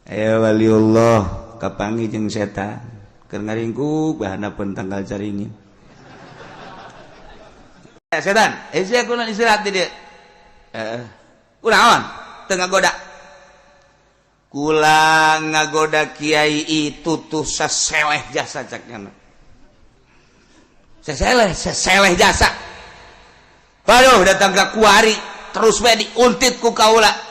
Aya waliullah kapanggih jeung setan keur ngaringkuk bahanapun tangkal caringin. Eh, setan, eh sia kunaon istirahat di dieu? Eh, kunaon? Teu ngagoda. Kula ngagoda kiai itu tuh saseleh jasa caknya. Seseleh, seseleh jasa. Waduh, datang ke kuari terus bae diuntit ku kaula.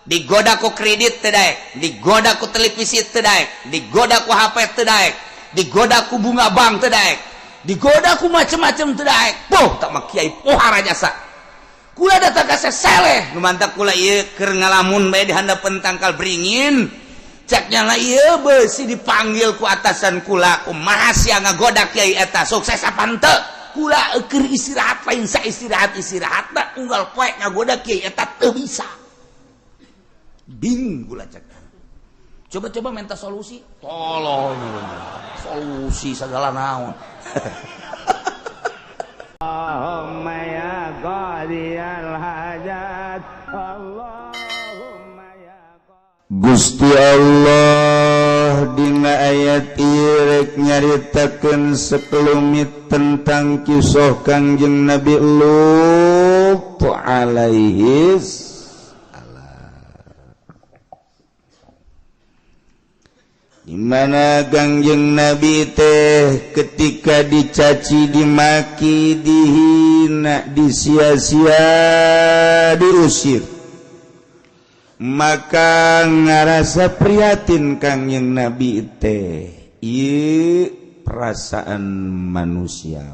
Digoda ku kredit teu daek, digoda ku televisi teu daek, digoda ku HP teu daek, digoda ku bunga bank teu daek, digoda ku macem-macem teu daek. Poh, tak mah kiai pohara jasa. Kula datang ka seseleh, nu mantak kula ieu keur ngalamun bae di handapeun tangkal beringin. Caknya lah ieu beusi dipanggil ku atasan kula, kumaha sia ngagoda kiai eta, sukses apa henteu? Kula keur istirahat lain sa istirahat istirahat unggal poe ngagoda kiai eta teu bisa. Bing kula cek. Coba-coba minta solusi, tolong solusi segala naon. Allahumma ya qadiyal hajat, Allahumma ya. Gusti Allah dina ayat ieu rek nyaritakeun sekelumit tentang kisah Kangjeng Nabi Lut alaihi salam. Di mana Kangjeng Nabi teh ketika dicaci, dimaki, dihina, disia-sia, diusir, maka ngarasa prihatin Kangjeng Nabi teh. Ieu perasaan manusia,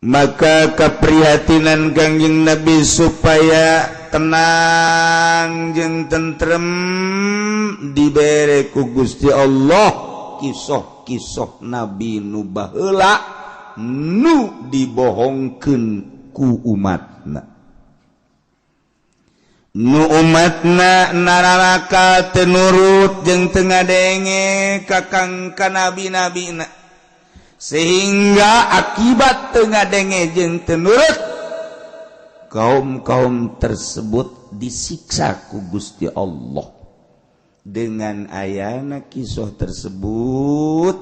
maka keprihatinan Kangjeng Nabi supaya tenang jeung tentrem dibere ku Gusti Allah kisah-kisah Nabi nu baheula nu dibohongkeun ku umatna, nu umatna nararaka teu nurut jeung teu ngadenge ka kang ka nabi-nabina, sehingga akibat teu ngadenge jeung teu nurut, kaum-kaum tersebut disiksa ku Gusti Allah. Dengan ayana kisah tersebut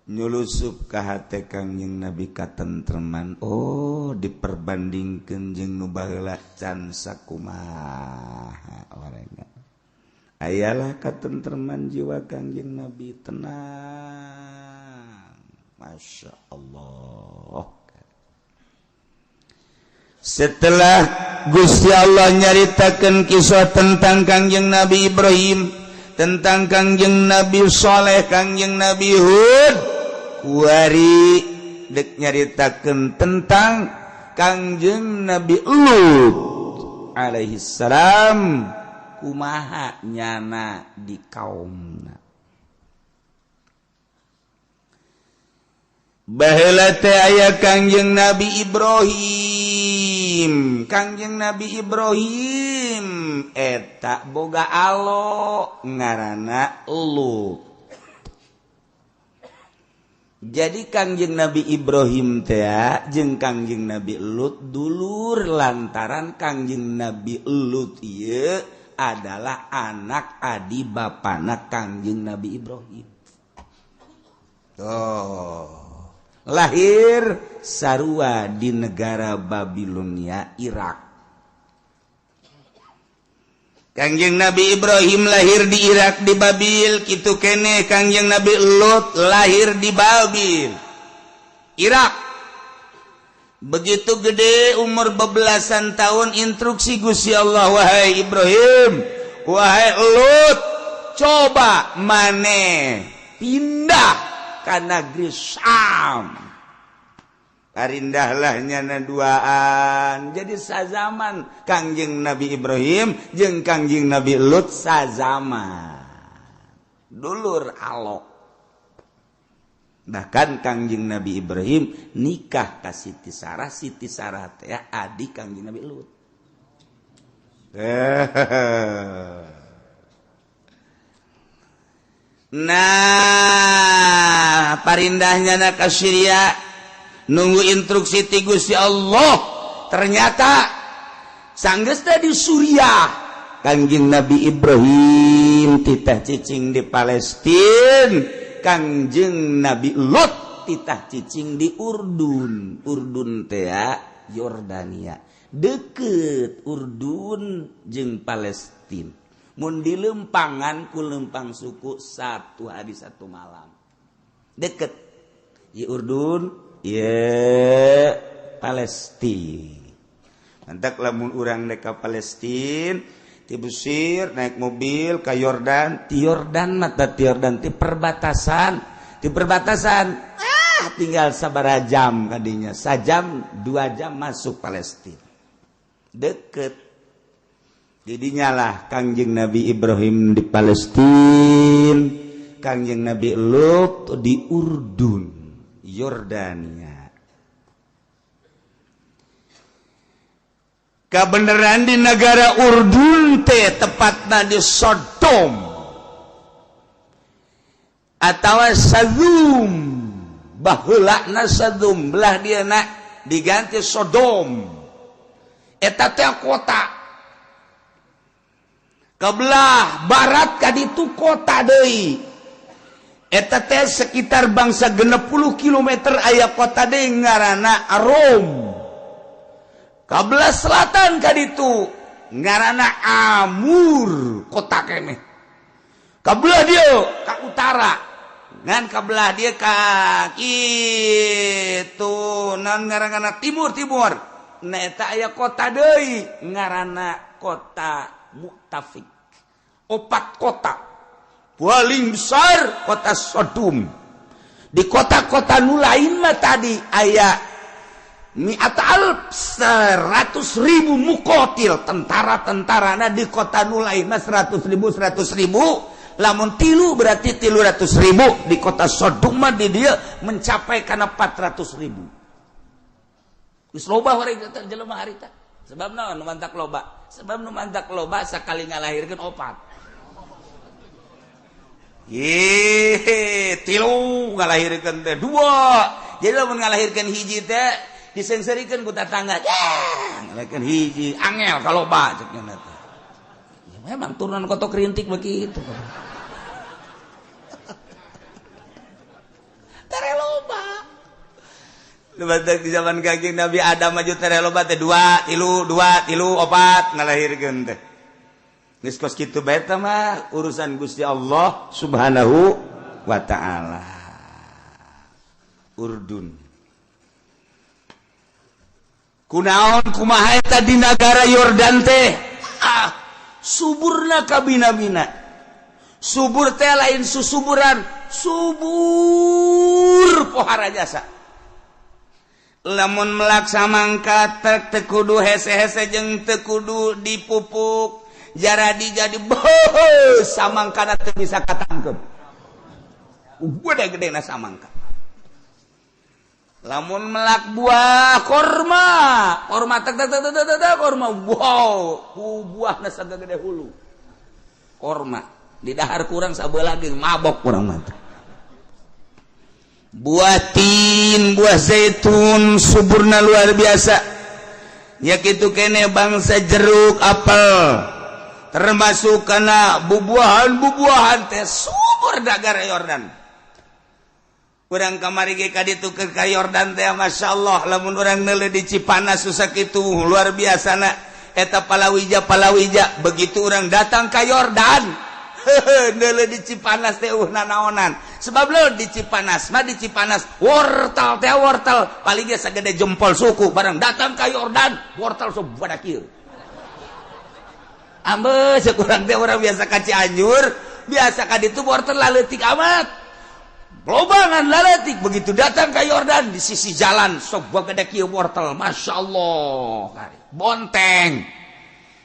nyulusup ka hate Kangjeng Nabi katentreman. Oh, diperbandingkeun jeung nu baheula can sakumaha orangna, ayalah katentreman jiwa Kangjeng Nabi, tenang. Masya Allah, setelah Gusti Allah nyaritakan kisah tentang Kangjeng Nabi Ibrahim, tentang Kangjeng Nabi Soleh, Kangjeng Nabi Hud, kuari dek nyaritakan tentang Kangjeng Nabi Lut alaihi salam, kumaha nyana di kaumna. Baheula teh aya Kangjeng Nabi Ibrahim. Kangjeng Nabi Ibrahim eta boga alo ngaranna Lut. Jadi Kangjeng Nabi Ibrahim teh jeung Kangjeng Nabi Lut dulur, lantaran Kangjeng Nabi Lut ieu adalah anak adi bapana Kangjeng Nabi Ibrahim. Tuh, lahir sarua di negara Babilonia, Irak. Kangjeng Nabi Ibrahim lahir di Irak, di Babil kitu kene. Kangjeng Nabi Lut lahir di Babil, Irak. Begitu gede, umur bebelasan tahun, instruksi Gusti Allah, "Wahai Ibrahim, wahai Lut, coba maneh pindah ka negeri Syam." Parindahlah nyana duaan. Jadi sazaman Kangjeng Nabi Ibrahim jeung Kangjeng Nabi Lut, sazaman, dulur alok. Bahkan Kangjeng Nabi Ibrahim nikah ka Siti Sarah. Siti Sarah teh adik Kangjeng Nabi Lut. Nah, parindahnya na ka Syria, nunggu instruksi ti Gusti Allah. Ternyata sanggeus teh di Suriah. Kangjeng Nabi Ibrahim titah cicing di Palestina, Kangjeng Nabi Lut titah cicing di Urdun. Urdun teh Yordania, deket Urdun jeung Palestina. Mun dilempangan ku lempang suku satu hari satu malam. Deket ya Urdun ya Palestina. Mantak lamun urang dek ka Palestina ti Mesir naik mobil ke Yordan, ti Yordan mata ti Yordan ti perbatasan tinggal sabaraha jam kadinya, sajam 2 jam masuk Palestina. Deket. Didinya lah Kangjeng Nabi Ibrahim di Palestina, Kangjeng Nabi Lut di Urdun, Yordania. Kebenaran di negara Urdun teh tepatna di Sodom atau Sadum. Baheulana Sadum belah dia nak diganti Sodom. Eta teh kota. Kebelah barat ka ditu kota deui. Eta teh sekitar bangsa 60 km aya kota deui ngaranna Arom. Kabelah selatan ka ditu ngaranna Amur, kota keneh. Kabelah dieu ka utara, ngan kabelah dieu ka kitu naon ngaranna timur-timur. Nah eta aya kota deui ngaranna kota Mu'tafik. Opat kota paling besar kota Sodom. Di kota-kota nu lain mah tadi aya mi'at alf 100.000 mukotil tentara-tentara. Nah di kota nu lain mah 100.000 100.000, lamun tilu berarti 300.000. Di kota Sodom mah di dia mencapai kana 400.000. Geus loba warga jelema harita. Sebab naon nu mantak loba? Sebab nu mantak loba sakali ngalahirkeun opat. Ye, tilu ngalahirkeun teh dua. Jadi lamun ngalahirkeun hiji teh disengserikeun ku tatangga. Ngalahirkeun hiji angel kaloba cek nya teh. Ya memang turunan kotok rintik begitu. Tere loba. Lebatak di zaman Kangjeng Nabi Adam maju tere loba teh 2 3 2 3 4 ngalahirkeun teh. Geus kos kitu bae teh mah urusan Gusti Allah Subhanahu wa taala. Urdun. Kunaon kumaha eta di nagara Yordan teh? Ah, suburna kabina-bina. Subur teh lain susuburan, subur pohara jasa. Lamun melak samangka teu kudu hese-hese jeung teu kudu dipupuk, jaradi jadi beuh samangkana teu bisa katangkep. Gede-gedena samangka. Lamun melak buah korma, korma tek tek tek tek tek korma, wow, buahna sagede hulu. Korma di dahar kurang sabelah lagi mabok kurang mantap. Buah tin, buah zaitun suburna luar biasa. Ya kitu kene bangsa jeruk, apel, termasuk kana bubuahan-bubuahan teh subur nagara Yordan. Urang kamari ge ka ditu ka Yordan teh masyaallah, lamun urang neuleuh di Cipanas susah kitu luar biasa na eta palawija-palawija. Begitu urang datang ka Yordan, neuleuh di Cipanas teh nanaonan. Sebab lo di Cipanas mah di Cipanas wortel teh wortel paling ge sagede jempol suku, barang datang ka Yordan wortel sok badak kieu. Ambe sekurang teh urang biasa ka Cianjur, biasa ka ditu wortel laleutik amat. Lobangan laletik, begitu datang ke Yordan di sisi jalan sok gede kieu wortel, masya Allah, bonteng.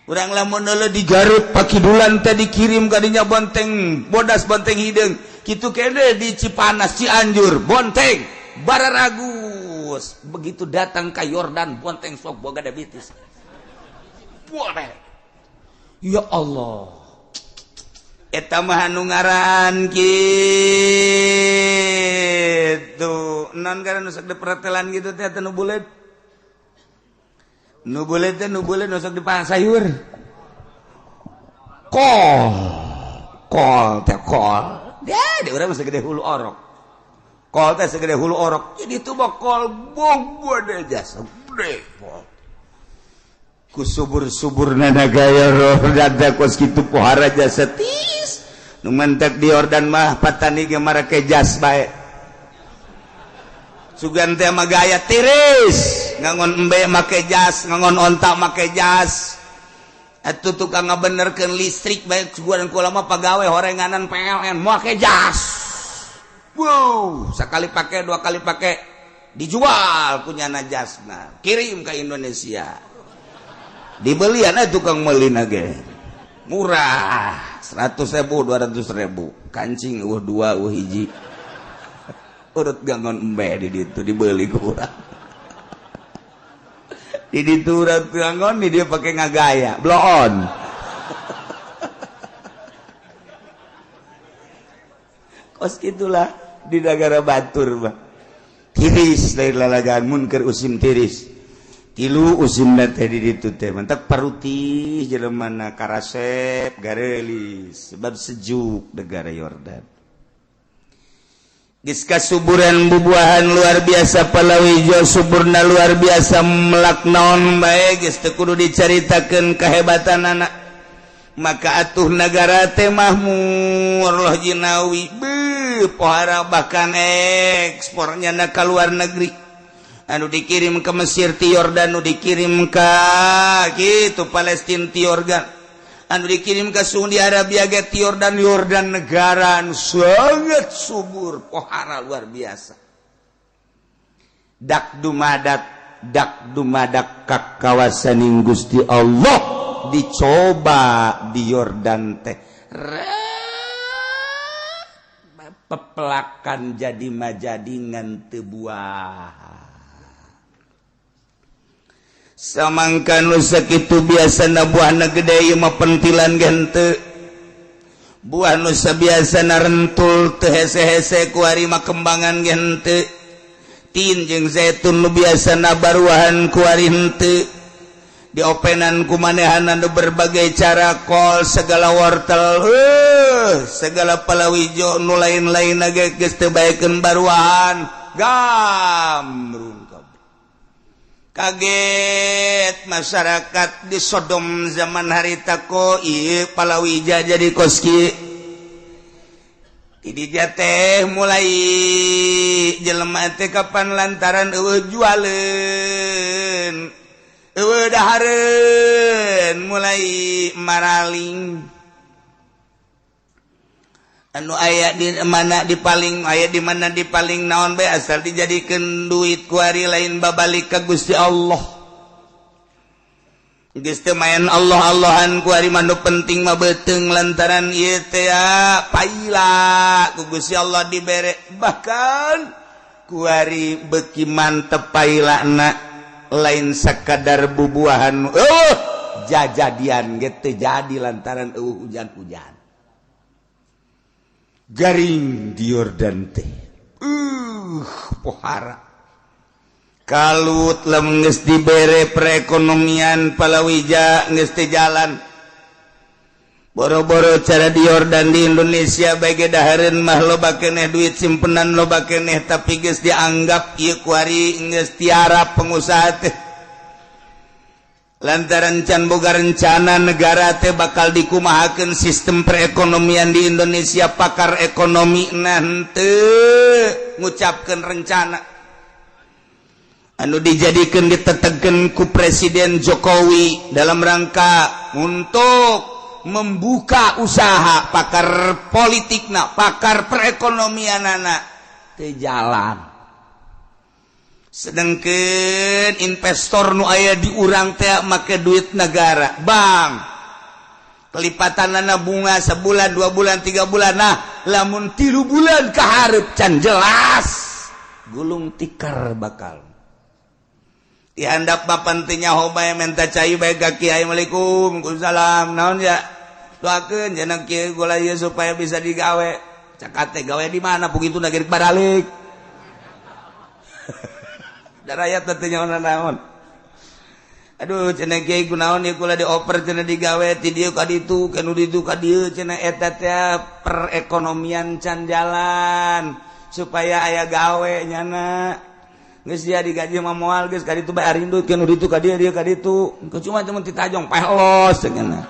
Urang lamun neuleuh di Garut pakidulan teh dikirim kadinya bonteng, bodas bonteng hideung. Kitu kene di Cipanas Cianjur bonteng, bararagus. Begitu datang ke Yordan bonteng sok boga diabetes. Boleh. Ya Allah. Eta mah anu ngaran kitu. Non karena nu sok dipretelan gitu teh nu buleud. Nu buleud teh nu buleud nu sok dipang sayur. Kol kol teh kol dia di urang segede hulu orok. Kol teh segede hulu orok. Jadi itu mah kol bom gede jasa gede kol. Ku subur-suburna nagara Yordan teh kos kitu pohara jasa tis. Nu mentek di Yordan mah patani ge marake jas bae. Sugan teh mah gaya tiris, ngangon embe make jas, ngangon onta make jas. Atuh tukang ngabenerkeun listrik bae sugan kula mah pagawe horenganan PLN make jas. Wow, sekali pakai dua kali pakai dijual punya jasna, kirim ke Indonesia. Dibelian tukang meuli ge murah 100.000 200.000 kancing dua hiji urut gangon embe di ditu dibeli ku urang di ditu urang gangon di dia pakai ngagaya bloon. Kos gitulah di negara batur mah tiris lain lalagaan mun keur usim tiris tilu usim teh di ditu teh mentak parutih jelema na karasep garelis sebab sejuk negara Yordan. Geus kasuburan bubuahan luar biasa palawijo suburna luar biasa melak naon bae geus teu kudu dicaritakeun kehebatanana. Maka atuh nagara teh mahmur loh jinawi beuh pohara bahkan ekspornya na ka luar negeri. Anu dikirim ke Mesir ti Yordan, anu dikirim ke gitu Palestina ti Yordan, anu dikirim ke Saudi Arabia ge ti Yordan. Yordan negara anu sangat subur pohara luar biasa. Dak dumadak ka kawasaning Gusti Allah dicoba di Yordan teh pepelakan jadi majadingan teu buah. Samangka nu sakitu biasana buahna gede ieu mah pentilan gente. Buah nu sabiasana rentul teu hese-hese ku ari mah kembangan gente. Tin jeung zaitun nu biasana baruahan ku ari henteu. Diopenan ku manehanna nu berbagai cara kol segala wortel segala palawijo nu lain-lain ge geus teu baekeun baruahan gamrung. Kaget masyarakat di Sodom zaman harita ko ieu palawija jadi koski. Di dinya teh mulai jelema teh kapan lantaran eueuh jualeun eueuh dahareun mulai maraling anu aya di mana dipaling aya di mana dipaling naon bae asal dijadikeun duit kuari lain babalik ka Gusti Allah. Geus teu main Allah-Allahan kuari mah nu penting mah beuteung lantaran ieu teh paila ku Gusti Allah dibere bahkan kuari beuki mantep pailana lain sakadar bubuahan jajadian ge teu jadi lantaran eueuh hujan-hujan garing di Yordan teh pohara kalut lamun geus dibere perekonomian palawija geus teu jalan boro-boro cara di Yordan di Indonesia bae dahareun mah loba keneh duit simpenan loba keneh tapi geus dianggap ieu kuari geus tiara pengusaha teh lantaran can boga rencana negara teh bakal dikumahakeun sistem perekonomian di Indonesia pakar ekonomi nanti ngucapkeun rencana anu dijadikeun ditetegeun ku Presiden Jokowi dalam rangka untuk membuka usaha pakar politikna pakar perekonomianana teu jalan. Sedangkan investor nu aya di urang teh make duit negara bank kelipatanana bunga sebulan 2 bulan 3 bulan nah lamun 3 bulan kaharep can jelas gulung tikar bakal dihandap bapan teh nyaho bae menta cai bae ka kiai. Assalamualaikum waalaikumsalam naon ya doakeun jeneng kieu gula ieu supaya bisa digawe cakate gawe di mana begitu na geus baralik. Da rakyat teh nyaho naon. Aduh cenah kiai kunaon ieu kula dioper cenah digawe ti dieu ka ditu ka nu ditu ka dieu cenah eta teh perekonomian can jalan supaya aya gawe nyana. Geus dia digaji mah moal geus ka ditu bae arindut ka nu ditu ka dieu dieu ka ditu. Cuma cuman titajong pelos cenah.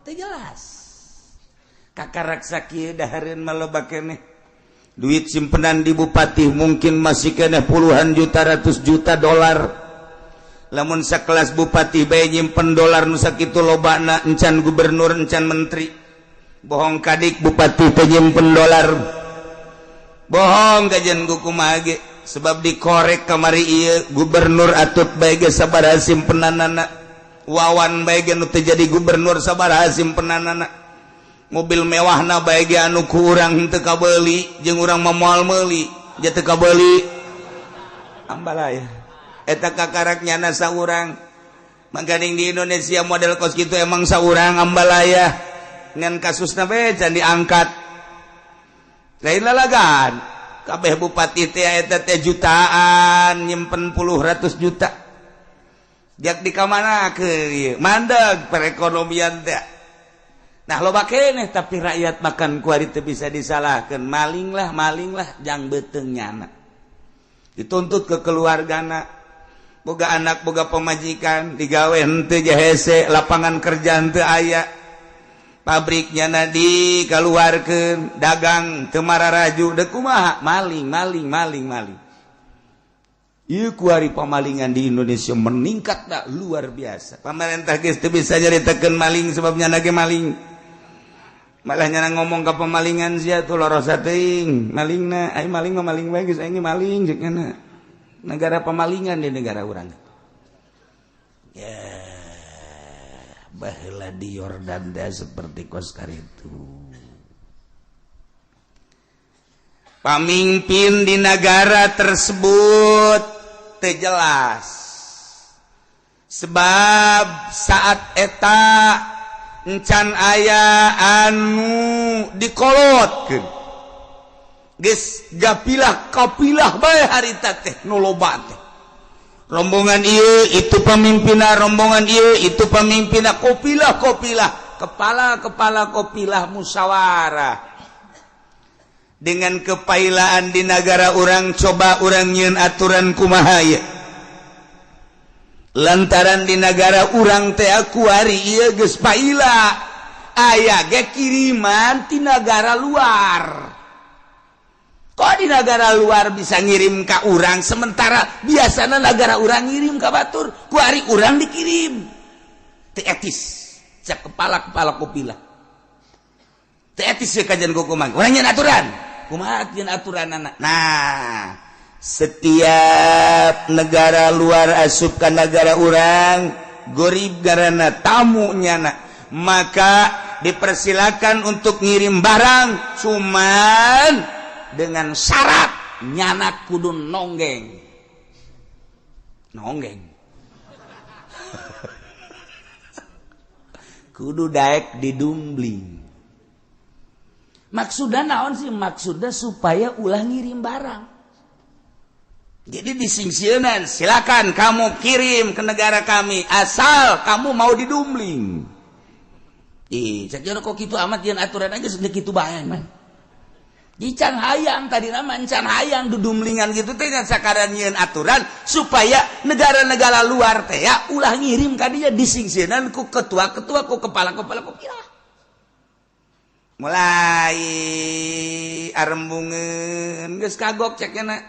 Teu jelas. Kakarak sakieu dahareun mah loba keneh. Duit simpenan di bupati mungkin masih keneh puluhan juta ratus juta dolar. Lamun sakelas bupati bae nyimpen dolar nu sakitu lobana encan gubernur encan menteri. Bohong kadik bupati teh nyimpen dolar. Bohong kajian kumaha ge sebab dikorek kamari ieu gubernur atut bae ge sabaraha simpenanana. Wawan bae ge nu teu jadi gubernur sabaraha simpenanana. Mobil mewahna bae ge anu ku urang henteu kabeuli jeung urang mah moal meuli ja teu kabeuli. Ambalaya. Eta kakarak nyana saurang. Mangkaning di Indonesia model kos kitu emang saurang ambalaya. Ngan kasusna bae can diangkat. Lain lalagan. Kabeh bupati teh eta teh jutaan nyimpen puluh ratus juta. Jak di kamanakeun ieu? Mandeg perekonomian teh. Nah loba keneh tapi rakyat makan kuari teu bisa disalahkeun. Maling lah jang beuteung nyana. Dituntut ke keluargana. Boga anak boga pemajikan digawe henteu hese lapangan kerja henteu aya pabriknya na dikaluarkeun dagang teu mararaju deuk kumaha maling maling maling maling. Ieu kuari pamalingan di Indonesia meningkat dah luar biasa. Pamarentah geus teu bisa nyaritakeun maling sebab nyana ge maling. Malah nyana ngomong ka pemalingan sia tuh lorosa teuing malingna ai maling mah maling bae geus aing maling ceuk nyana. Negara pemalingan di negara urang. Ya, baheula di Yordan teh seperti kos karitu. Pamimpin di negara tersebut teu jelas. Sebab saat eta encan aya anu dikolotkeun. Geus gapilah kapilah bae harita teh nu loba teh. Rombongan ieu itu pemimpinna, rombongan ieu itu pemimpinna, kopilah kopilah, kepala-kepala kopilah musyawarah. Dengan kepailaan di negara urang coba urang nyieun aturan kumaha ieu. Lantaran di negara urang teh kuari ieu geus paila, aya ge kiriman ti negara luar. Kok di negara luar bisa ngirim ka urang sementara biasanya negara urang ngirim ka batur, kuari urang dikirim. Teu etis, cak kepala-kepala kopilah. Teu etis ya kajian kumaha. Urang nyieun aturan. Kumaha nyieun aturanana? Nah, setiap negara luar asup ka negara urang, gorib garana tamu nyana, maka dipersilakan untuk ngirim barang cuman dengan syarat nyana kudu nonggeng. Nonggeng. Kudu daek didumbling. Maksudna naon sih? Maksudna supaya ulah ngirim barang. Jadi disingsieunan, silakan kamu kirim ke negara kami asal kamu mau didumbling. Ih, cek kok kitu amat jeung aturan aja geus kitu bae mah. Can hayang tadi nama can hayang dudumlingan gitu teh sakaran nyieun aturan supaya negara-negara luar teh ya ulah ngirim ka dinya disingsieunan ku ketua-ketua ku kepala-kepala ku kira. Mulai arembungeun geus kagok cek nya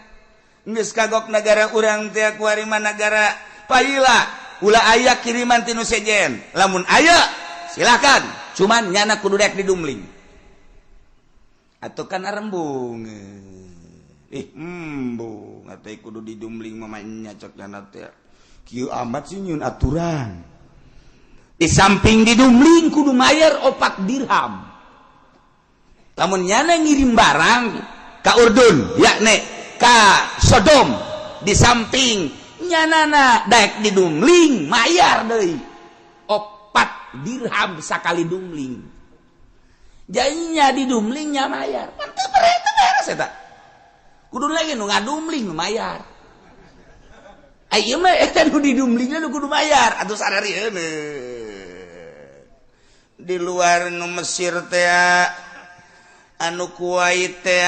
geus kagok negara urang teh kuari mah negara paila ulah aya kiriman ti nu sejen lamun aya silakan cuman nyana kudu rek didumling. Atau kan arembung ih embung atau kudu didumling mamanya cek nyana teh kieu amat sih nyieun aturan di samping didumling kudu mayar 4 dirham lamun nyana ngirim barang ka Urdun yakni ka Sodom di samping nyanana daek didumling mayar deui 4 dirham sakali dumling. Jadinya didumlingnya mayar. Mantep beres eta. Kudu lagi nu ngadumling nu mayar. Ayeuna mah eta nu didumlingna nu kudu bayar atuh sararieun. Di luar nu Mesir teh, anu Kuwait teh,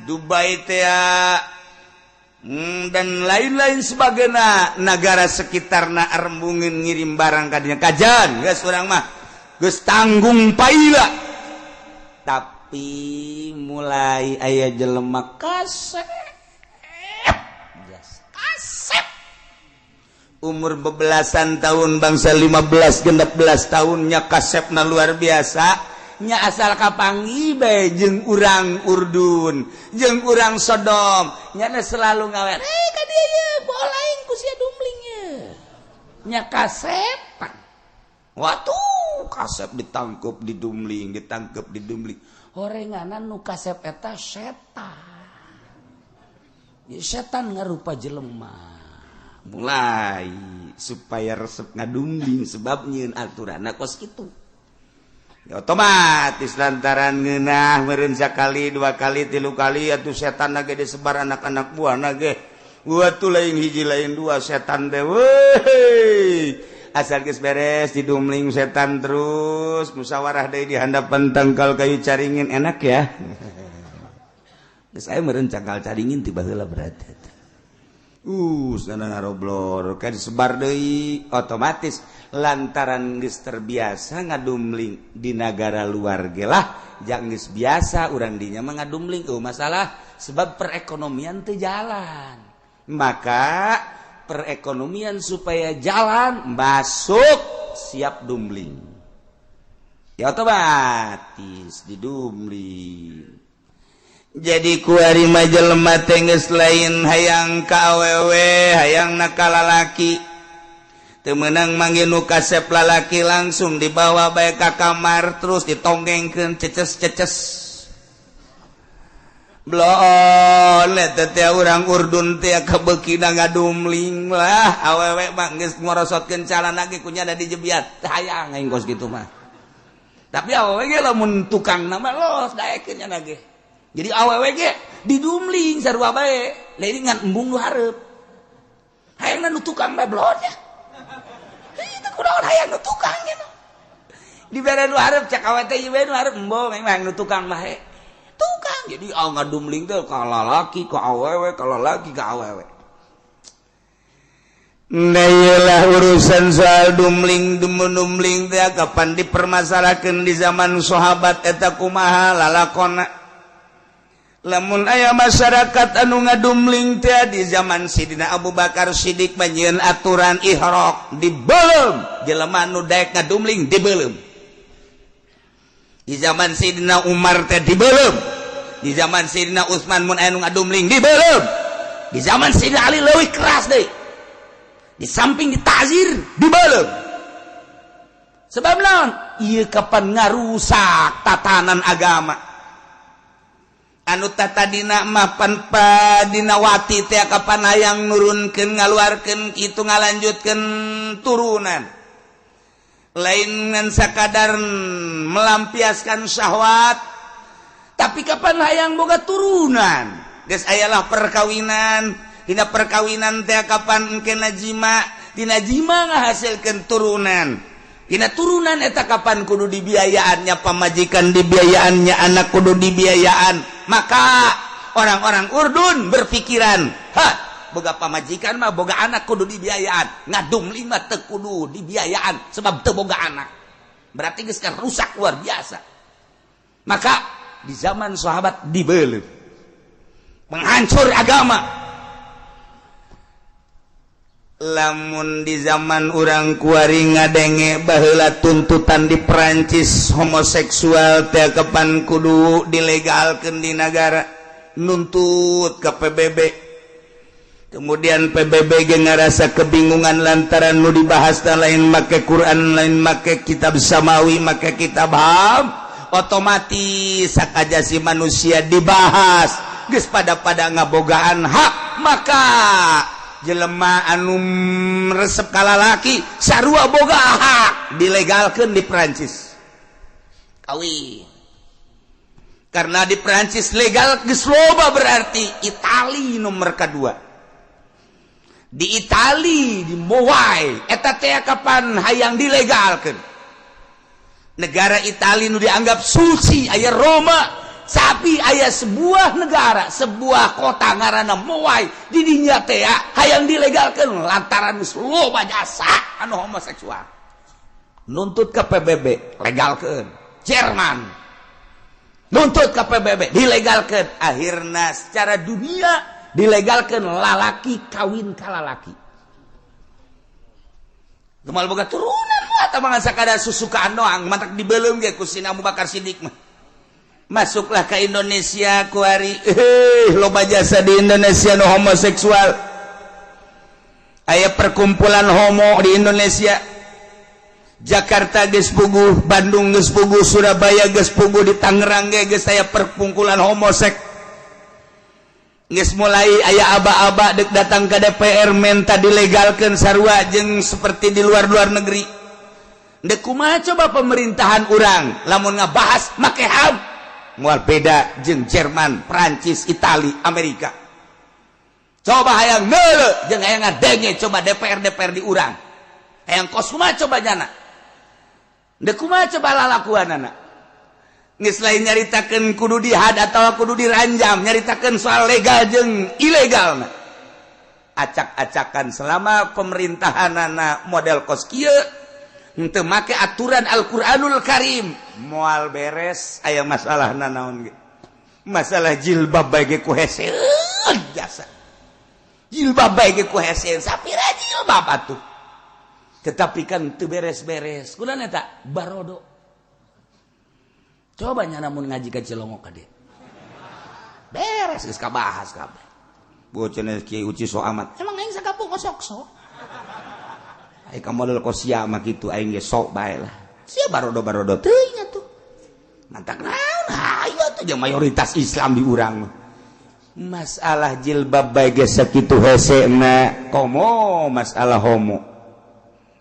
Dubai teh, dan lain-lain sebagainya, negara sekitarna arembungin ngirim barang kadinya kajan. Geus, urang mah geus tanggung paila. Tapi mulai aya jelema kasep, kasep umur bebelasan tahun, bangsa 15 16 tahunnya, kasepna luar biasa nya. Asal kapanggih bae jeung urang Urdun jeung urang Sodom, nyana selalu ngawer, "Eh, ka dieu ye, bola aing ku sia dumling ye." Nya kasepan. Waktu kasep ditangkep, didumling, ditangkep, didumling, horenganan nu kasep eta setan ya, setan ngarupa jelema mulai supaya resep ngadumling, sebab nyieun aturan kos kitu ya, otomatis lantaran ngeunah meureun sakali, dua kali, tilu kali, atuh setan ge disebar anak-anak buah ge. Tuh, lain hiji, lain dua setan teh. Weh, asal geus beres didumling setan, terus musyawarah deui di handapan tangkal kayu caringin. Enak ya. Geus aya meureun cangkal caringin tiba heula, berarti sana ngaroblor kan disebar deui. Otomatis lantaran geus terbiasa ngadumling di negara luar ge lah, jang geus biasa urang dinya mah ngadumling eueuh masalah, sebab perekonomian teu jalan. Maka perekonomian supaya jalan, masuk siap dumling ya, otomatis didumling. Jadi kuari mah jelema teh geus lain hayang ka awewe, hayang na ka lalaki. Teu meunang manggih nu kasep lalaki, langsung dibawa bae ka kamar, terus ditonggengkeun, ceces-ceces bloon. Eta teh urang Urdun teh kabeukina ngadumling lah. Awewe mah geus ngorosotkeun calana ge kunyana dijebiat, hayang aing kos kitu mah. Tapi awewe ge lamun tukang nama los daekeun nya ge. Jadi awewe ge didumling sarua bae, lain ngan embung nu hareup, hayangna nu tukang bae blon nya. Itu kunaon hayang nu tukang nya dibere nu hareup? Cek awewe teh, ieu nu hareup embung, emang nu tukang bae tukang. Jadi ah, ngadumling teh ka lalaki ka awewe, ka lalaki ka awewe. Nah, iyalah urusan soal dumling dumling teh kapan dipermasalahkan di zaman sahabat eta kumaha lalakona. Lamun aya masyarakat anu ngadumling teh di zaman Sidina Abu Bakar Siddiq manyieun aturan ihraq, dibeuleum jelema nu daek ngadumling, dibeuleum. Di zaman Sidina Umar teh dibeuleum. Di zaman Sidina Utsman mun aya nu ngadumling, dibeuleum. Di zaman Sidina Ali leuwih keras deui, di samping ditazir, dibeuleum. Sebab naon? Ieu kapan ngarusak tatanan agama anu tadina mapan padinawati teh, kapan hayang nurunkeun, ngaluarkeun kitu, ngalanjutkeun turunan, lain ngan sakadar melampiaskan syahwat, tapi kapan hayang boga turunan. Geus ayalah perkawinan, dina perkawinan teh kapan engke jima, dina jima ngahasilkeun turunan, dina turunan eta kapan kudu dibiayaannya pamajikan, dibiayaannya anak, kudu dibiayaan. Maka orang-orang Urdun berpikiran, ha, boga pamajikan mah, boga anak, kudu dibiayaan, ngadumling mah teu kudu dibiayaan sebab teu boga anak. Berarti geus rusak luar biasa. Maka di zaman sahabat dibeuleum, menghancur agama. Lamun di zaman urang kuari ngadenge baheula tuntutan di Perancis, homoseksual teh kapan kudu dilegalkeun di negara, nuntut ke PBB. Kemudian PBB ge ngarasa kebingungan lantaran nu dibahas dan lain make Quran, lain make kitab samawi, make kitab HAM. Otomatis hak ajasi manusia dibahas, geus pada pada ngabogaan hak. Maka jelema anu resep ka lalaki sarua boga hak, dilegalkan di Prancis kawin. Karena di Prancis legal, geus loba, berarti Itali nomor kedua. Di Itali, di Mowai eta teh, kapan hayang dilegalkan. Negara Itali nu dianggap suci, aya Roma, tapi aya sebuah negara, sebuah kota ngaranna Mowai, di dinya teh hayang dilegalkan lantaran loba jasa anu homoseksual. Nuntut ke PBB, legalkan. Jerman nuntut ke PBB, dilegalkan. Akhirnya secara dunia dilegalkan lalaki kawin ka lalaki. Gemal boga turunan lah, tamangan sakadar susukaan doang, mantak dibelum ge ku si Abu Bakar Siddiq mah. Masuklah ke Indonesia kuari, loba jasa di Indonesia nu homoseksual. Aya perkumpulan homo di Indonesia. Jakarta geus puguh, Bandung geus puguh, Surabaya geus puguh, di Tangerang ge geus aya perkumpulan homosek. Geus mulai aya aba-aba dek datang ke DPR minta dilegalkan sarua jeung seperti di luar-luar negeri. Dek kumaha coba pemerintahan urang lamun ngabahas make HAM? Moal beda jeung Jerman, Prancis, Itali, Amerika. Coba hayang ngeuleuh jeung hayang ngadenge coba DPR DPR di urang. Hayang kos kumaha coba nyana? Dek kumaha coba lalakuanana? Geus lain nyaritakeun kudu dihad atau kudu diranjam, nyaritakeun soal legal jeung ilegal. Acak-acakan selama pemerintahanana model kos kieu, henteu make aturan Al-Qur'anul Karim, moal beres. Aya masalah naon ge? Masalah jilbab bae ge ku hese jasa. Jilbab bae ge ku hese, sapira jilbab atuh. Tetapi kan teu beres-beres. Kunaon eta? Barodo. Coba nya namun ngaji ka Cilongok ka dieu. Beres, geus kabahas kabeh. Bocah Kiai Uci so amat. Emang aing sakampung osok sok. Aing ka model kosia mah kitu, aing ge sok bae lah. Sia barodo-barodo teuing atuh. Mantak naon hayu atuh jeung mayoritas Islam di urang mah. Masalah jilbab bae ge sakitu hesena, komo masalah homo.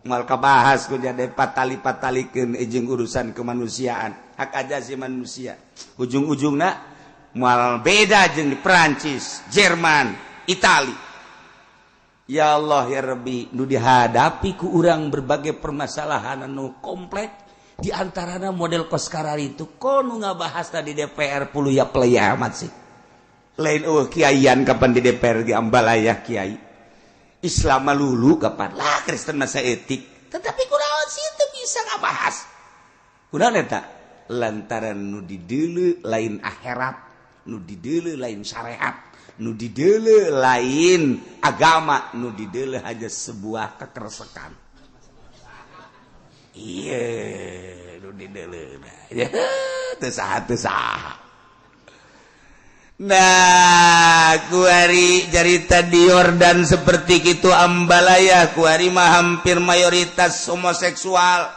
Moal kabahas ku jadi patali-patalikeun jeung urusan kemanusiaan, hak asasi manusia. Ujung-ujungna moal beda jeung di Perancis, Jerman, Itali. Ya Allah ya Rabbi, nu dihadapi ku urang berbagai permasalahan anu komplek, di antaranya model kos kararitu itu. Kok nu ngabahas tadi DPR puluh ya playa amat sih. Lain oh kiaian kapan di DPR di ambalaya kiai Islam lulu kapan lah, Kristen masa etik, tetapi kurang sih itu bisa ngabahas. Kunaon eta? Lantaran nu dideuleu lain akhirat, nu dideuleu lain syariat, nu dideuleu lain agama, nu dideuleu hanya sebuah kekeresekan. Iya, nu dideuleu ya teu saha teu saha. Nah, kuari carita di Yordan seperti itu, ambalaya kuari mah hampir mayoritas homoseksual.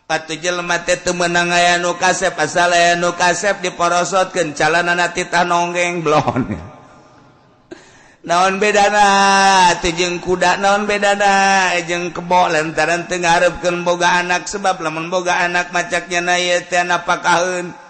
Atuh jelema teh teu meunang aya nu kasep, asal aya nu kasep diporosotkeun, calanana titah nonggeng blon. Naon bedana teh jeung kuda? Naon bedana jeung kebo? Lantaran teu ngareupkeun boga anak, sebab lamun boga anak macaknya na ieu teh napakaheun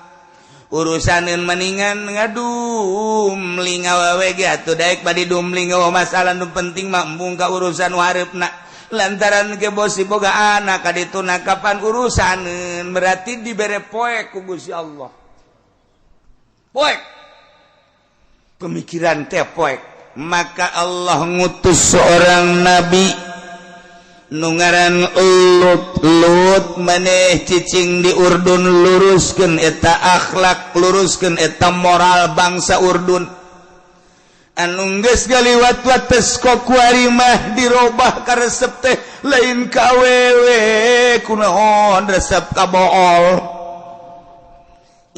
urusaneun, mendingan ngadumling awewe ge atuh daek badi dumling. Oh, masalah nu penting mah embung ka urusan hareupeuna, lantaran ke bosi boga anak kadituna kapan urusaneun. Berarti dibere poek ku Gusti Allah, poek pemikiran teh poek. Maka Allah ngutus seorang nabi nu ngaran Lut. Lut, maneh cicing di Urdun, luruskeun eta akhlak, luruskeun eta moral bangsa Urdun anu geus galiwat wates. Kok kuari mah dirobah karesep teh lain ka awewe, kunaon resep ka bool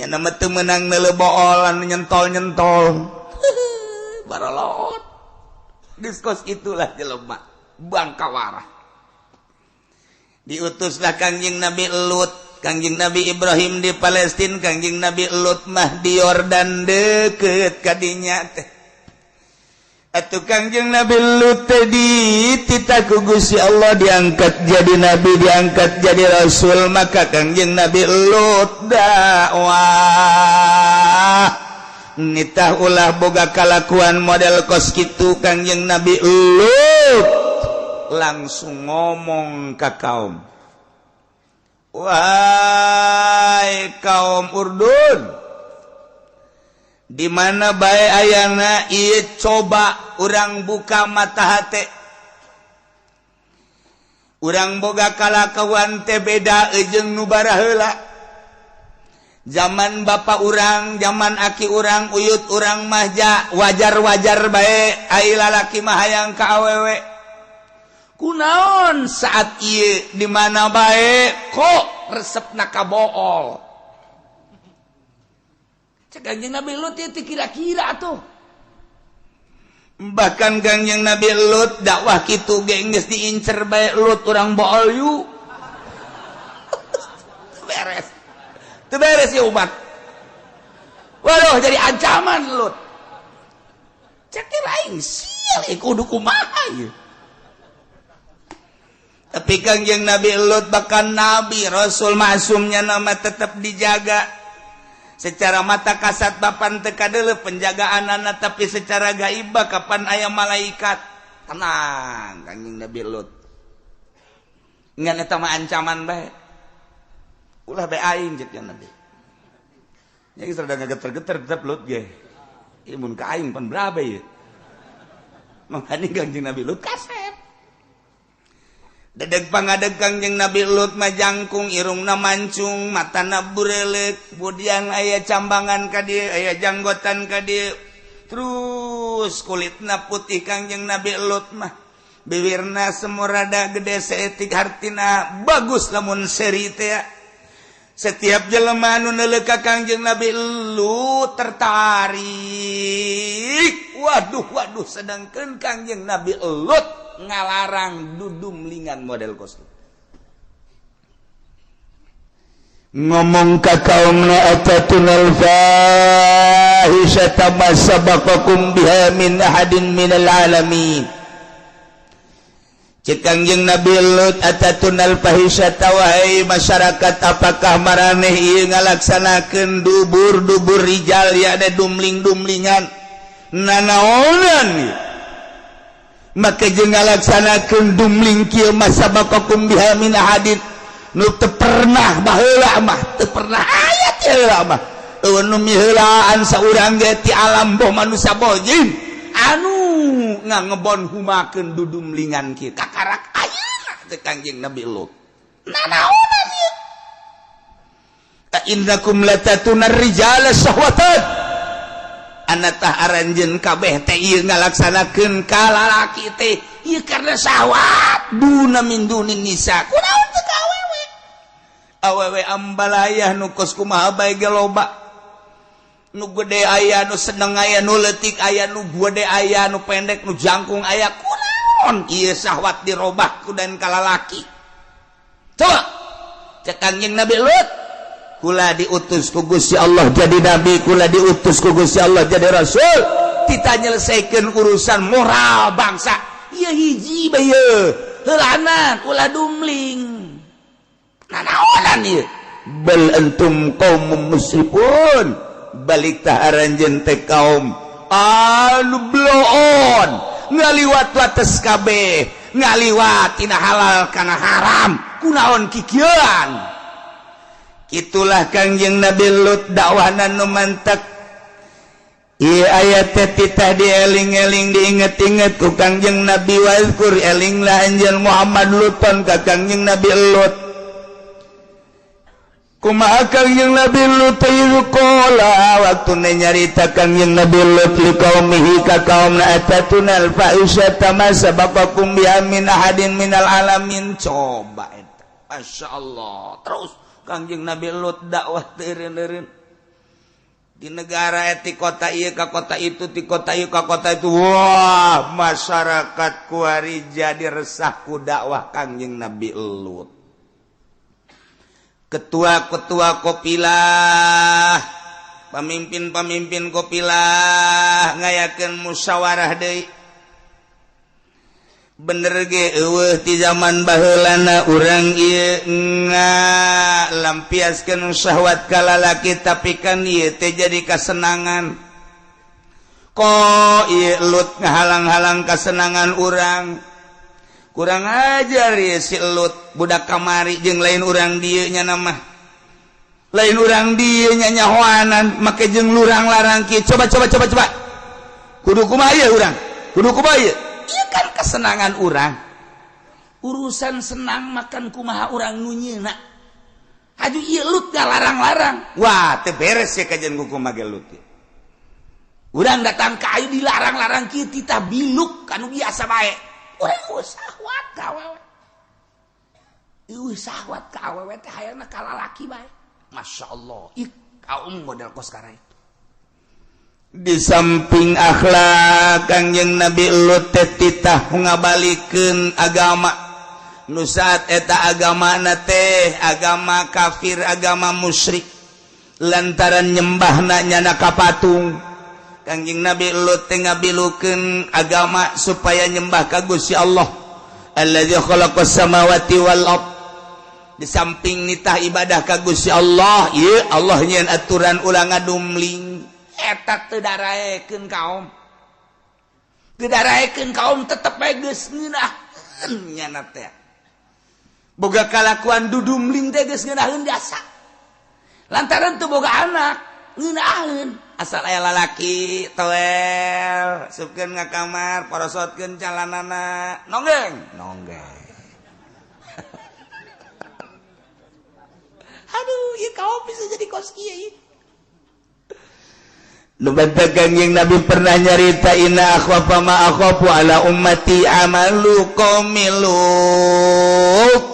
nya? Nama teu meunang neuleu bool anu nyentol-nyentol, barolot. Geus kos itulah jelema bangkawarah. Diutuslah Kangjeng Nabi Lut. Kangjeng Nabi Ibrahim di Palestina, Kangjeng Nabi Lut mah di Yordan, deket kadinya teh. Atuh Kangjeng Nabi Lut teh dititah ku Gusti Allah diangkat jadi nabi, diangkat jadi rasul. Maka Kangjeng Nabi Lut dakwah. Nitah ulah boga kalakuan model kos kitu. Kangjeng Nabi Lut langsung ngomong ke kaum, "Wahai kaum Urdun, di mana bae ayana ieu, coba urang buka mata hate urang. Boga kalakuan teh beda jeung nu baraheula. Zaman bapak urang, zaman aki urang, uyut urang mahja wajar-wajar bae ai lalaki mah hayang ka awewe. Kunaon saat ieu di mana bae kok resepna ka bool?" Cek Kanjeng Nabi Lut, ieu teh kira-kira tuh. Bahkan Kangjeng Nabi Lut dakwah kitu ge geus diincer bae. "Lut, urang bool yuk." Beres. Itu beres ya umat. Waduh, jadi ancaman Lut. Cek aing sial, eh, kudu kumaha ieu? Tapi Kangjeng Nabi Lut, bahkan Nabi Rasul masumnya nama tetap dijaga. Secara mata kasat bapan teu kadeuleu penjagaan anak, tapi secara gaibah kapan aya malaikat. Tenang Kangjeng Nabi Lut. Ngan eta mah ancaman bae. Ulah bae aing, cek Nabi. Ya geus rada ngageter-geter tetep Lut ge. Ieu mun ka aing pan berabe ieu? Makanya Kangjeng Nabi Lut kasep. Dedeg pangadeg Kangjeng Nabi Lut mah jangkung, irungna mancung, matana burelek, budian aya cambangan ka dieu, aya janggotan ka dieu. Terus kulitna putih Kangjeng Nabi Lut mah. Bibirna semurada gede saeutik, hartina bagus lamun seri teh. Setiap jelema anu neuleuh ka Kangjeng Nabi Lut tertarik. Waduh, waduh, sedangkan Kangjeng Nabi Lut ngalarang dudumlingan model kos. Ngomong ka kaumna, "Atatunal fahisyata ma sabaqakum biha min ahadin minal alamin?" Cek Kangjeng Nabi Lut, "Atatunal fahisyata, wahai masyarakat, apakah maraneh ieu ngalaksanakeun dubur-dubur rijal, ya ada dumling-dumlingan nanaonan ieu? Maka jeung ngalaksanakeun dumling kieu, ma sabaqakum biha min ahadin, nu teu pernah baheula mah, teu pernah aya ti heula mah. Euweuh nu miheulaan saurang ge ti alam, boh manusia boh jin, anu ngangebon humakeun dudumlingan kieu kakarak ayeuna," teh Kangjeng Nabi Lut. "Nanaonan ieu? A innakum latatuna rijala syahwatan, anatah aranjeun kabeh teh ieu ngalaksanakeun ka lalaki teh ieu karena syahwat, duna min dunin nisa. Kunaon teu ka awewe? Awewe ambalayah nu kos kumaha bae ge loba, nu gede aya, nu seneng aya, nu leutik aya, nu gede aya, nu pendek, nu jangkung aya. Kunaon ieu syahwat dirobah ku dan kalalaki?" Coba cek Kangjeng Nabi Lut, "Kula diutus ku Gusti Allah jadi nabi, kula diutus ku Gusti Allah jadi rasul, kita nyelesaikan urusan moral bangsa. Ieu hiji bae ieu, heulanan ulah dumling. Nanaonan ieu? Bal antum qaumum musrifun, balik tah aranjeun teh kaum anu bloon, ngaliwat wates kabeh, ngaliwat tina halal kana haram. Kunaon kikieuan?" Itulah Kangjeng Nabi Lut, dakwahna nu mantek. Ieu ayat teh titah dieling-eling, diinget-inget ku Kangjeng Nabi. "Wazkur, elinglah anjeun Muhammad, Luton ka Kangjeng Nabi Lut." Kumaha Kangjeng Nabi Lut? Qala, waktu nyarita Kangjeng Nabi Lut, liqaumihi, ka kaumna, "Atatunal fahisyata ma sabaqakum biha min ahadin minal alamin?" Coba eta, Masya Allah. Terus Kangjeng Nabi Lut dakwah teureun-eureun di negara ti kota ieu ka kota itu, di kota ieu ka kota itu. Wah, masyarakat kuari jadi resah ku dakwah Kangjeng Nabi Lut. Ketua-ketua kopilah, pemimpin-pemimpin kopilah ngayakeun musyawarah deui. "Bener ge, euweuh ti zaman baheulana urang ieu ngalampiaskeun syahwat ka lalaki, tapi kan ieu teh jadi kasenangan." Kok ieu Lut ngahalang-halang kasenangan urang? Kurang ajar ya si Lut, budak kamari jeung lain urang dieu nya mah. Lain urang dieu nya nyahoanan make jeung lurang-larang kieu. Coba coba coba coba. Kudu kumaha ieu urang? Kudu kumaha ieu? Ieu kan kesenangan urang. Urusan senang makan kumaha urang nu nyieuna. Aju ieu Lut larang-larang. Wah, teu beres ya kajian ku kumaha ge Lut. Urang datang ka ayu dilarang-larang kieu titah biluk kanu biasa bae. Urang syahwat ka awewe. Eueuh syahwat ka awewe teh hayangna ka lalaki bae. Masya Allah, ih kaum model kos karai. Di samping akhlak Kangjeng Nabi Lut teh titah ngabalikeun agama. Nu saat eta agamana teh agama kafir, agama musyrik. Lantaran nyembahna nyana ka patung. Kangjeng Nabi Lut teh ngabilukeun agama supaya nyembah ka Gusti Allah. Allazi khalaqas samawati wal ard. Di samping nitah ibadah ka Gusti Allah, ieu Allah nyieun aturan ulah ngadumling. Eta teu daraekeun kaum. Teu daraekeun kaum tetep bae geus ngeunaheun nyana teh. Boga kalakuan dudumling teh geus ngeunaheun jasa. Lantaran teu boga anak, ngeunaheun. Asal aya lalaki toel, supkeun ka kamar, porosotkeun calanana, nonggeng, nonggeng. Aduh, ieu kaum bisa jadi kos kieu ieu. Nu batakan yang Nabi pernah nyarita inna akhwafa ma akhafu ala ummati amalu qaumi Lut.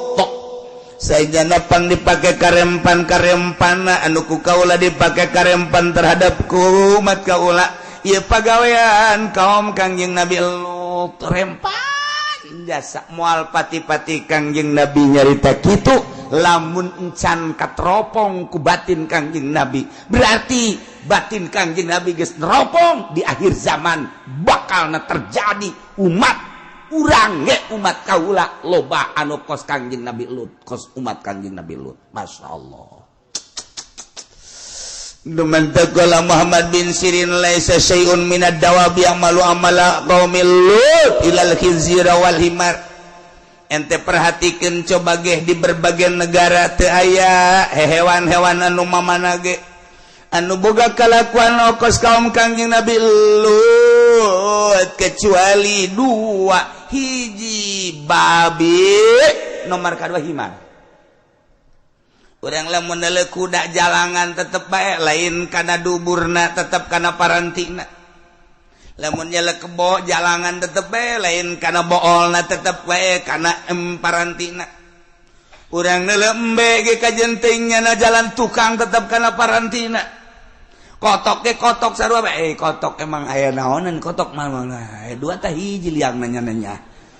Saejana pang dipake karempan-karempana anu ku kaula dipake karempan terhadap ku umat kaula ieu pagawean kaum Kangjeng Nabi Lut rempan jasa moal pati-pati Kangjeng Nabi nyarita kitu lamun encan katropong ku batin Kangjeng Nabi berarti batin Kangjeng Nabi geus neropong di akhir zaman bakalna terjadi umat urang ge umat kaula loba anu kos Kangjeng Nabi Lut, kos umat Kangjeng Nabi Lut. Masya Allah. Dumantakola Muhammad bin Sirin laisa syai'un minad dawabi amalu amala qaumil Lut ilal khinzira wal himar. Ente perhatikan coba geh di berbagai negara teu aya hewan-hewan anu mamana ge anu boga kalakuan kos kaum Kangjeng Nabi Lut kecuali dua, hiji babi nomor kedua himar. Urang lamun neuleuh kuda jalangan tetep bae lain kana duburna tetep kana parantina. Lamun nyelek kebo jalangan tetep bae lain kana boolna tetep bae kana parantina. Urang neuleuh embe ge kajenting nyana jalan tukang tetep kana parantina. Kotok ge kotok sarua bae, kotok emang aya naonan kotok mah dua tah hiji liangna nya.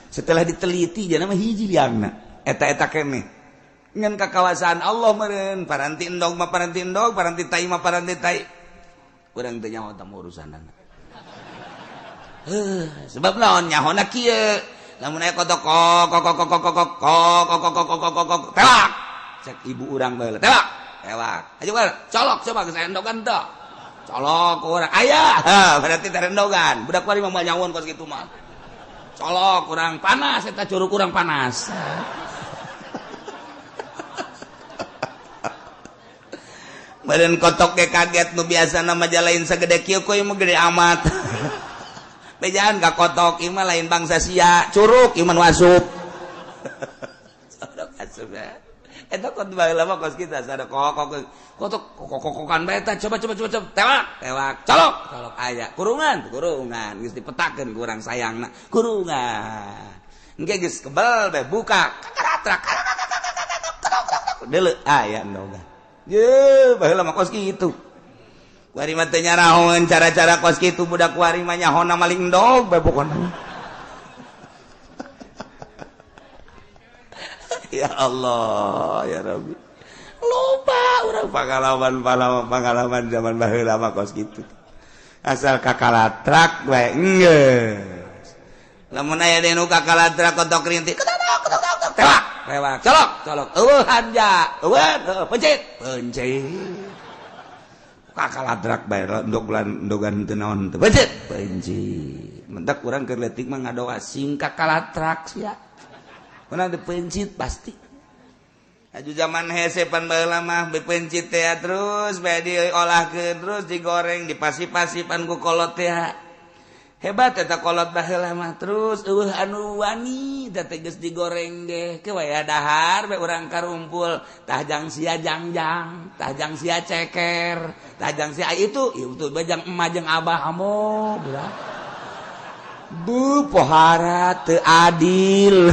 Setelah diteliti jana mah hiji liangna. Eta-eta keneh. Ngan kakawasaan Allah meureun paranti endog mah paranti endog, paranti tai mah paranti tai. Urang teu nyaho tah urusanana. Sebab naon nyahona kieu. Lamun aya kotok kok kok kok kok kok kok kok kok kok kok kok tewak. Cek ibu urang baheula, tewak. Tewak. Ayo colok coba geus endogan teu. Colok urang aya, berarti terendogan. Budak kuari mah moal nyahoan kos kitu mah. Colok urang panas eta curug urang panas. Badan kotok ge kaget nu biasana mah lain sagede kieu kuy mah gede amat. Bejaan ka kotok ieu mah lain bangsa sia, curug ieu mah nu asup. Curug asup ya. Eta kot baheula mah kos kita sada kok kotok kokokan bae eta coba coba coba coba tewak tewak colok colok aya kurungan kurungan geus dipetakeun ku urang sayangna kurungan engke geus kebel bae buka kakaratrak deuleu aya endogan. Ye baheula mah kos kitu. Kuari mah teu nyarahoeun cara-cara kos kitu budak kuari mah nyahona maling endog bae pokona. Ya Allah ya Rabbi. Loba urang pengalaman zaman baheula mah kos kitu. Asal kakalatrak bae geus. Lamun aya nu kakalatrak kotok rintik tewak tewak colok colok eueuh hanja eueuh pencit pencit. Kakaladrak bae ndogan ndogan teu naon teu. Becet pencit. Mentak urang keur leutik mah ngadoa sing kakaladrak sia. Urang teu pencit pasti. Aju zaman hese pan baheula mah bepencit teh terus bae diolahkeun terus digoreng dipasi-pasipan ku kolot teh. Hebat eta kolot baheula mah terus eueuh anu wani teh geus digoreng ge ke waya dahar bae urang karumpul tah jang sia jangjang tah jang sia ceker tah jang sia itu itu bae jang emak jeung abah amo budak bu pohara teu adil.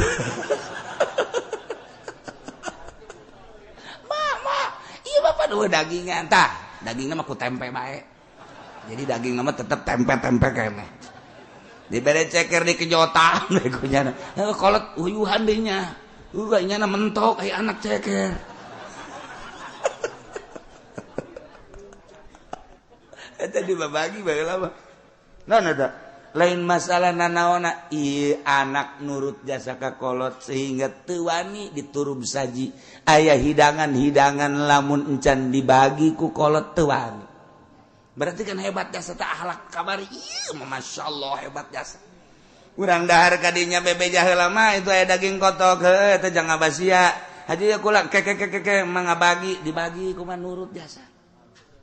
Mama ieu bapak dua dagingan tah dagingna mah ku tempe bae jadi daging mah tetep tempe-tempe keneh dibere ceker di kejotan begonya kolot uyuhan deui nya nya mentok aya anak ceker. Eta dibabagi baheula mah naon eta lain masalah nanaona ieu anak nurut jasa ka kolot sehingga teu wani diturub saji aya hidangan-hidangan lamun encan dibagi ku kolot teu wani. Berarti kan hebat jasa tak akhlak kamari ieu masyaallah hebat jasa. Urang dahar kadinya bebeja heula mah itu aya daging kotok heuh eta jang ngabasia. Haji ya kula ke ke ke ke mangabagi dibagi kumaha nurut jasa.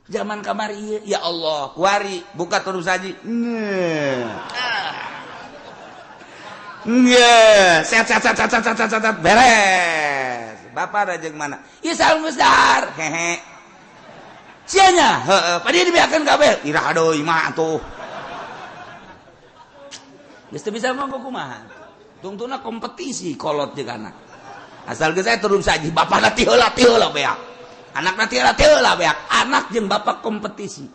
Zaman kamari ieu ya Allah kuari buka terus saji. Nggih, set set set set set set beres. Bapak rajeng mana? Ieu salam geus dahar. Hehe. Sianya, heeh, padi dibiarkan kabeh. Iraha deui mah atuh. Geus teu bisa mah kumaha. Tungtuna kompetisi kolot jeung anak. Asal geus aya turun saji bapana ti heula beak. Anakna ti heula beak. Anak jeung bapak kompetisi.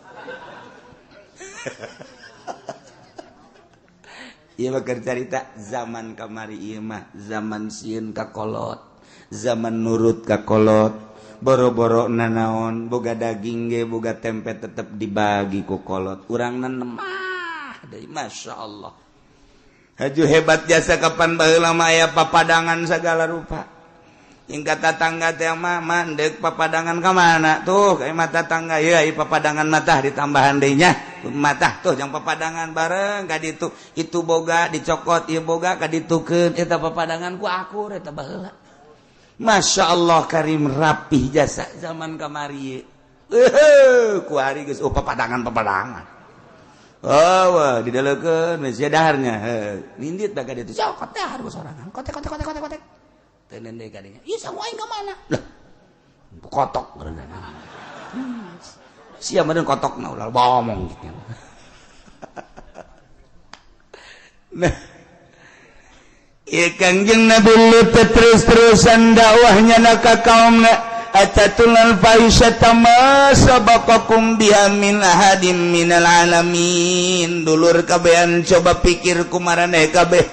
Ieu mah keur carita zaman kamari ieu mah zaman sieun ka kolot, zaman nurut ka kolot. Boro-boro nanaon boga daging ge boga tempe tetep dibagi ku kolot urang nemah deui masyaallah. Haju hebat jasa kapan baheula mah aya papadangan sagala rupa. Hingga tatangga teh mah mandek papadangan ka mana tuh ka mata tangga ieu aya papadangan matah ditambahan deui nya matah tuh jang papadangan bareng ka ditu itu boga dicokot ieu boga ka ditukeun eta papadangan ku akur eta baheula. Masya Allah karim rapih jasa zaman kamari. Kuari geus oh papadangan. Oh wah didaleukeun sia daharnya. Nindit bae ka ditu. Cokot dahar ku sorangan. Kotek kotek kotek kotek kotek. Teu nende ka dinya. Ieu sangu aing ka mana? Lah. Kotok ngaranna. Sia meureun kotokna ulah bomong gitu. Nah. Ieu Kangjeng Nabi Lut terus-terusan dakwahnya na ka kaumna atatulal fahisyata ma sabaqakum biha min ahadin minal alamin. Dulur kabehan coba pikir kumaraneh kabeh.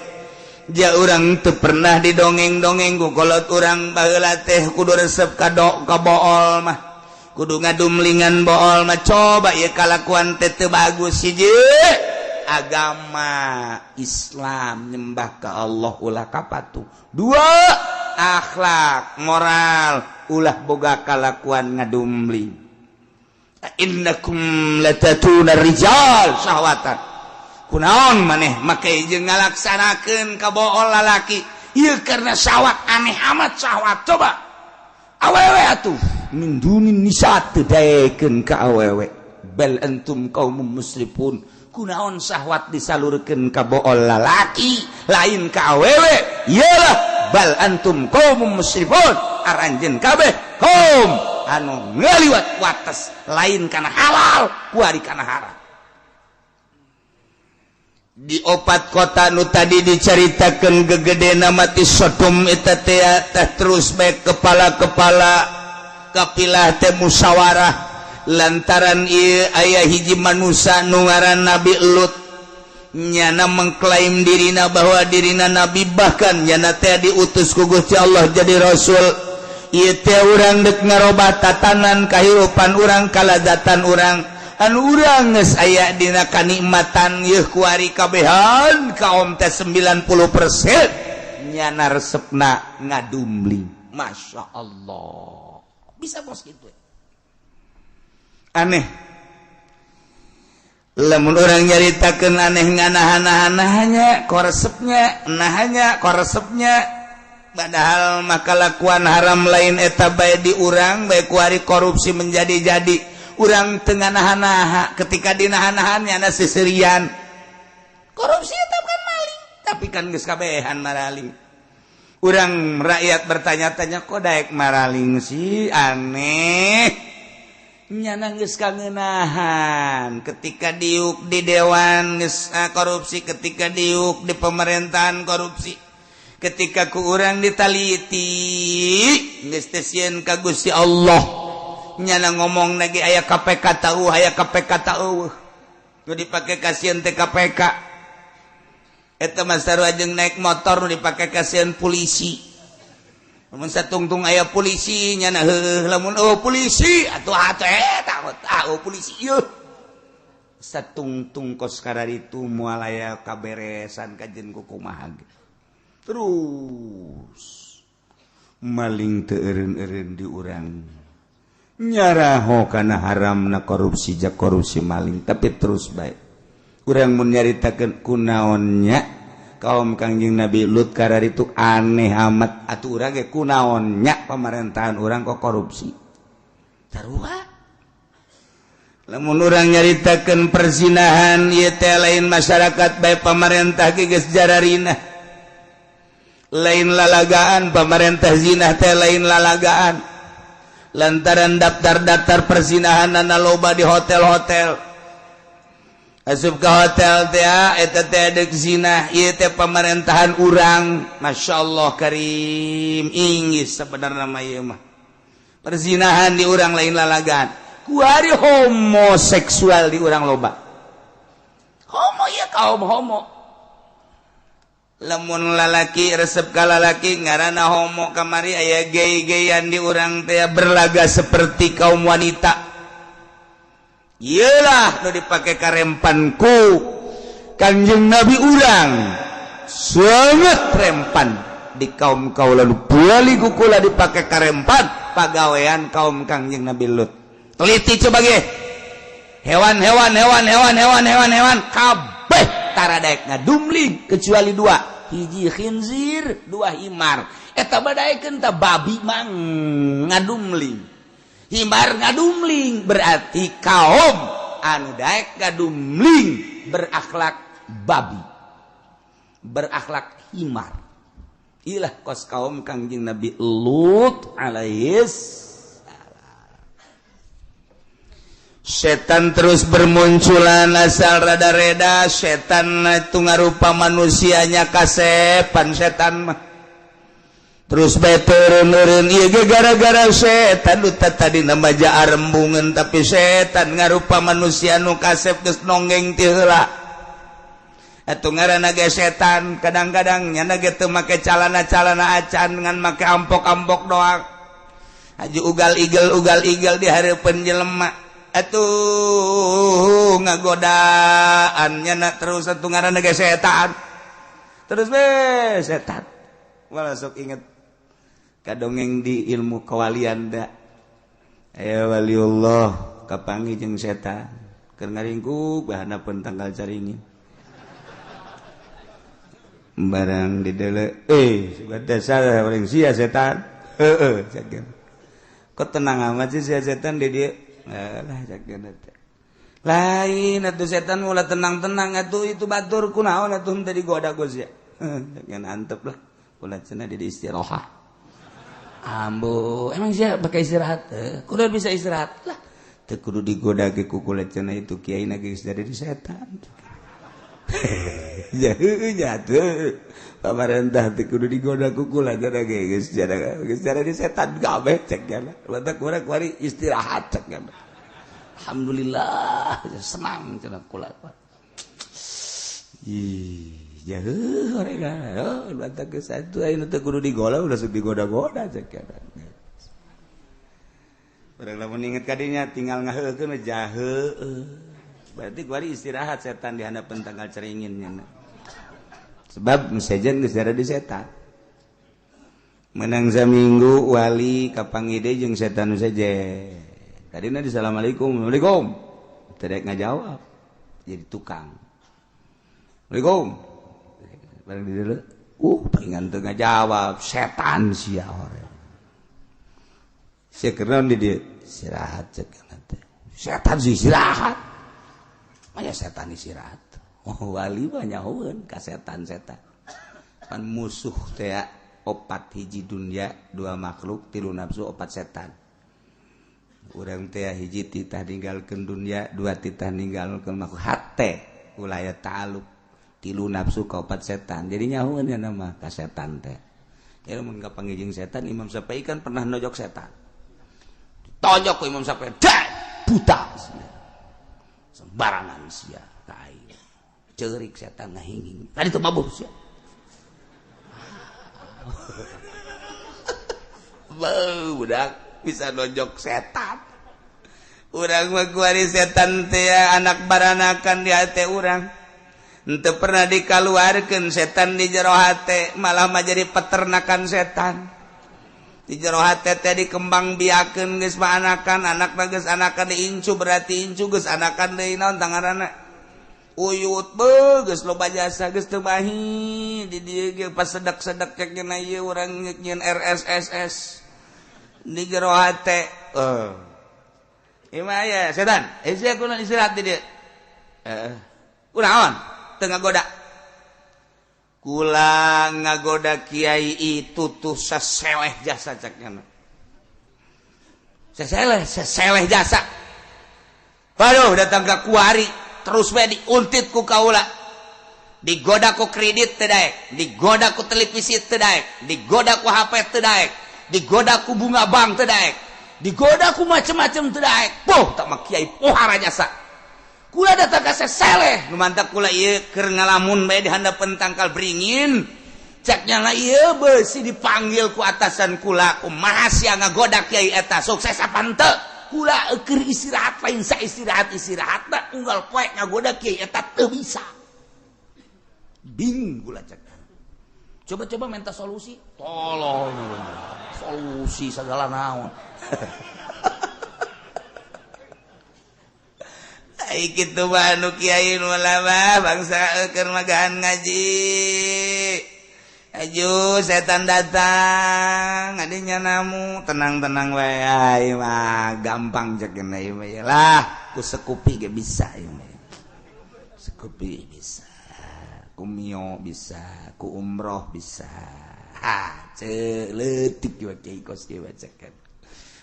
Ja urang teu pernah didongeng-dongeng ku kolot urang baheula teh kudu resep ka ka bool mah. Kudu ngadumlingan bool mah coba ieu kalakuan teh teu bagus hiji. Agama Islam nyembah ke Allah ulah kapatu. Dua, akhlak moral ulah boga kalakuan ngadumling. Innakum latatuna rijal syahwatan. Kunaon maneh make jeung ngalaksanakeun ka bool lalaki? Ieu karena syahwat aneh amat syahwat coba. Awewe atuh min dunin nisa teu daekeun ka awewe. Bal antum qaumum musrifun. Kunaon syahwat disalurkeun ka bool lalaki lain ka awewe iyalah bal antum qaumum musrifun aranjeun kabeh kaum anu ngaliwat wates lain kana halal kuari kana haram. Di opat kota nu tadi dicaritakeun gegedena mati Sodom eta teh terus bae kepala-kepala kapilah teh musyawarah lantaran ieu aya hiji manusia nu ngaran Nabi Lut nyana mengklaim dirina bahwa dirina nabi bahkan nyana teh diutus ku Gusti Allah jadi rasul. Ieu teh urang deuk ngarobah tatanan kahirupan urang kalazatan urang anu urang geus aya dina kanikmatan yeuh kuari kabehan kaum teh 90% nyana resepna ngadumling. Masya Allah bisa bos gitu. Aneh Lamun urang nyaritakeun aneh nganahan-nahannya, koresepnya, nahanya koresepnya, padahal mah kalakuan haram lain eta bae di urang bae. Kuari korupsi menjadi-jadi, urang teu nganahan-naha. Ketika dinahan-nahannya na seserian korupsi. Eta kan maling, tapi kan geus kabehan maraling. Urang rakyat bertanya-tanya, kok daek maraling sih, aneh. Nyana geus kangenahan. Ketika diuk di dewan geus korupsi, ketika diuk di pemerintahan korupsi, ketika ku urang ditaliti geus teu sieun ka Gusti Allah. Nyana ngomong lagi aya KPK tahu, aya KPK tahu, nu dipake kasieun teh KPK. Eta mah sarua jeung naik motor nu dipake kasieun polisi. Lamun satungtung aya polisi nyana heuh, lamun oh polisi atuh atuh eta tahu polisi ieu. Satungtung kos kararitu moal aya kaberesan kajen ku kumaha ge. Terus maling teu eureun-eureun di urang, nyaraho kana haramna korupsi, jak korupsi maling, tapi terus bae. Urang mun nyaritakeun kunaonnya kaum Kangjeng Nabi Lut kararitu aneh amat, atuh urang ge kunaonnya pemerintahan urang kok korupsi. Sarua lamun urang nyaritakeun perzinahan ieu teh lain masyarakat bae, pamarentah ge geus jararina lain lalagaan. Pamarentah zinah teh lain lalagaan, lantaran daftar-daftar perzinahan loba di hotel-hotel. Asup ke hotel teh eta teh dek zina. Ieu teh pemerintahan urang, Masya Allah karim, inggis sebenarnya mah ieu mah. Perzinahan di urang lain lalagaan. Kuari homoseksual di urang loba. Homo ya, kaum homo, lamun lalaki resep ka lalaki ngaranna homo. Kamari aya gay-gayan di urang teh, berlaga seperti kaum wanita. Iyalah nu dipake karempan ku Kanjeng Nabi urang, sangat rempan di kaum kaula nu bali ku kula dipake karempan pagawean kaum Kangjeng Nabi Lut. Teliti coba ge hewan, hewan, hewan, hewan, hewan, hewan, hewan kabeh tara daek ngadumling kecuali dua: hiji khinzir, dua himar. Eta badaekeun ta babi mang ngadumling, himar ngadumling. Berarti kaum anu daek ngadumling berakhlak babi, berakhlak himar. Ilah kos kaum Kangjeng Nabi Lut alaihis. Setan terus bermunculan asal rada-reda. Setan itu ngarupa manusianya kasepan. Setan mah terus bae turun-turun. Ieu ge gara-gara setan. Nu tadi nama rembungan, tapi setan ngarupa manusia nu kasep geus nonggeng ti heula. Atuh ngaranna ge setan, kadang-kadang nyana ge teu make calana-calana acan, ngan make ampok-ampok doang. Haji ugal igel, ugal igel di hareupeun jelema, atuh ngagodaan nyana terus. Atuh ngaranna ge setan, terus be setan. Malah sok inget kadongeng di ilmu kewalian da aya waliullah kapanggih jeung setan keur ngaringkuk bahanapun tangkal caringin. Barang di dele, eh, dasar orang sia setan, heeh, kok tenang amat sih sia setan di dia lah. Cek lain atuh setan mulai tenang-tenang atuh. Itu batur kunaon atuh teu digoda ku sia? Jangan antep lah kula cenah di istirahat. Ambo, emang sia pakai istirahat? Eh, kudu bisa istirahat lah, teu kudu digoda ge ku kula cenah. Itu kiai na geus jadi setan ya, nya tuh pamarentah teu kudu digoda ku kula cenah ge, geus jadi setan kabeh cek nya. Batak kurang kuari istirahat cek nya. Alhamdulillah senang cenah kula. Ih, jauh mereka. Oh, batak ke satu ayo teu kudu digoda, udah sok digoda-goda cek nya. Barang lamun inget kadinya tinggal ngaheukeun jahe. Berarti kuari istirahat setan di handapeun tangkal caringin nya. Sebab sejen geus di setan. Menang saminggu wali kapanggih deui jeung setan saja. Tadina di assalamualaikum, assalamualaikum. Teu ngajawab. Jadi tukang. Assalamualaikum. Bareng di dieu. Palingan teu ngajawab, setan sia orang. Sia keur di dieu istirahat cek teh. Setan sih istirahat. Maya setan istirahat. Oh, wali mah nyahoeun ka setan-setan. Pan musuh teh opat, hiji dunia, dua makhluk, tilu nafsu, opat setan. Urang teh hiji titah ninggalkeun dunia, dua titah ninggalkeun makhluk, hate ulah aya ta'aluk, tilu nafsu, kaopat setan. Jadi nyahoeun ya nama ka setan teh. Ya mun kapanggih jeung setan, Imam Syafi'i kan pernah nojok setan. Ditonjok ku Imam Syafi'i, dak buta. Sembarangan sia ka aing. Ceurik setan ngahinging. Tadi teu mabuk sia. Beuh, budak bisa nonjok setan. Urang mah kuari setan teh anak baranakan di hate urang. Henteu pernah dikaluarkeun setan di jero hate, malah mah jadi peternakan setan. Di jero hate teh dikembang biakeun geus mah anakan, anakna geus anakan diincu berarti incu geus anakan deui naon tangaranna. Uyut beuh geus loba jasa geus teu mahi di dieu ge pas sedak-sedak cek nya ieu urang nyieun RSSS di jero hate. Ieu mah aya setan. Eh sia kunaon istirahat di dieu? Heeh. Kunaon? Teu ngagoda. Kula ngagoda kiai itu tuh saseleh jasa cek nya. Saseleh, saseleh jasa. Waduh datang ka kuari terus we diuntit ku kaula, digoda ku kredit teu daek, digoda ku televisi teu daek, digoda ku HP teu daek, digoda ku bunga bank teu daek, digoda ku macem-macem teu daek. Poh tak mah kiai pohara jasa. Kula datang ka seseleh nu mantak kula ieu keur ngalamun bae di handapeun tangkal beringin. Cek nyala ieu beusi dipanggil ku atasan kula, kumaha sia ngagoda kiai eta sukses apa henteu? Kula keur istirahat lain sa istirahat istirahat tak unggal poe ngagoda kiai eta teu bisa. Bing kula cek. Coba-coba minta solusi, tolong solusi segala naon. Ai kitu mah anu kiai nu lama bangsa keur magahan ngaji. Aju setan datang adinya namu tenang-tenang wae ai mah gampang cek ieu mah lah ku sekupi ge bisa ieu mah. Sekupi bisa, ku mio bisa, ku umroh bisa. Ha ceu leutik kieu kiai kos kieu cek.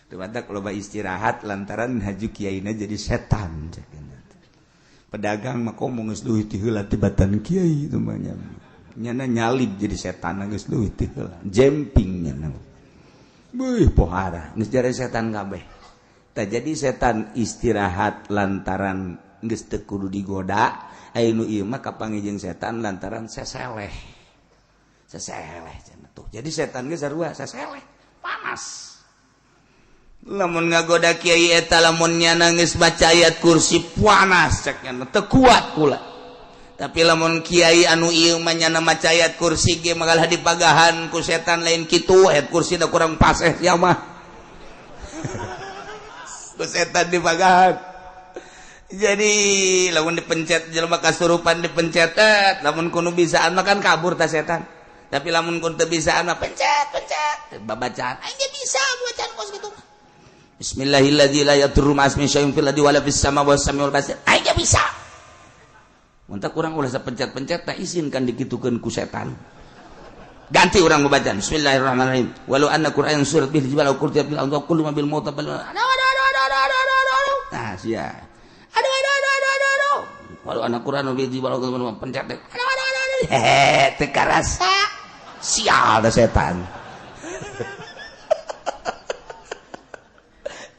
Teu badak loba istirahat lantaran haju kiaina jadi setan cek. Pedagang mah komo geus leuwih ti heula tibatan kiai itu mah nya. Nyana nyalip jadi setan geus leuwih ti heula jemping nyana beuh pohara geus jare setan kabeh. Tah jadi setan istirahat lantaran geus teu kudu digoda, aya nu ieu mah kapanggih jeung setan lantaran seseleh. Seseleh cenah tuh. Jadi setan ge sarua seseleh, panas. Lamun ngagoda kiai eta lamun nyana geus baca ayat kursi panas cek nyana teu kuat kula. Tapi lamun kiai anu ieu mah nyana maca ayat kursi ge magalah dipagahan ku setan lain kitu, ayat kursi da kurang paseh sia mah. Ku setan dipagahan. Jadi lamun dipencet jelema kasurupan dipencet, lamun kudu bisaan mah kan kabur ta setan. Tapi lamun kun teu bisaan mah pencet pencet babacaan aing ge bisa bacaan kos kitu mah. Bismillahilladzi la yadurru ma'asmihi syai'un fil ardi wala fis samawati was samiul basir. Aing ge bisa. Mun teh kurang ulah sapencet-pencet tak izinkan dikitukeun ku setan. Ganti urang membaca bismillahirrahmanirrahim. Walau anna qur'an surat bil jibal aw qurtiya bil ardi kullu ma bil mauta bal. Aduh aduh aduh aduh aduh aduh aduh. Nah sia. Aduh aduh aduh aduh aduh aduh. Walau anna qur'an bil jibal aw pencet. Aduh aduh aduh aduh. Hehe teu karasa. Sial da setan.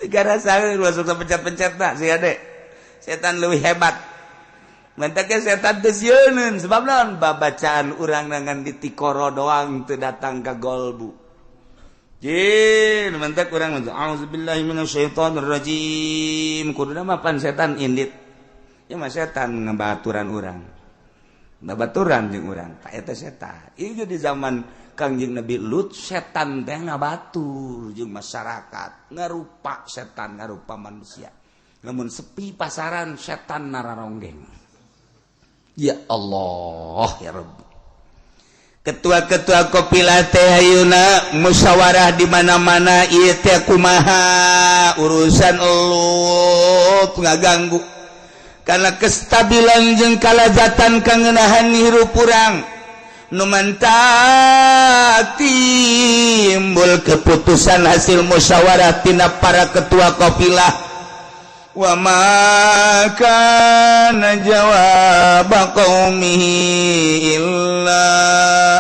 Teu karasa masuk pencet-pencet nah sia de. Setan leuwih hebat. Mantaknya setan teu sieuneun sebab naon babacaan urang nangan di tikoro doang teu datang ka golbu. Jin mantak urang auzubillahi minasyaitonir rajim. Kuduna mah pan setan indit. Ya mah setan ngabaturan urang. Babaturan jeung urang. Ta eta setan. Ieu di zaman Kangjeng Nabi Lut setan teh ngabatur jeung masyarakat, ngarupa setan ngarupa manusia. Lamun sepi pasaran setan nararonggeng. Ya Allah ya Rabbi. Ketua-ketua qafilah teh ayeuna musyawarah di mana-mana, ieu teh kumaha urusan Lut ngaganggu karena kestabilan jeung kalazatan kangenahan hirup urang. Nu mantak timbul keputusan hasil musyawarah tina para ketua qafilah. Wa ma kana jawab qaumihi illa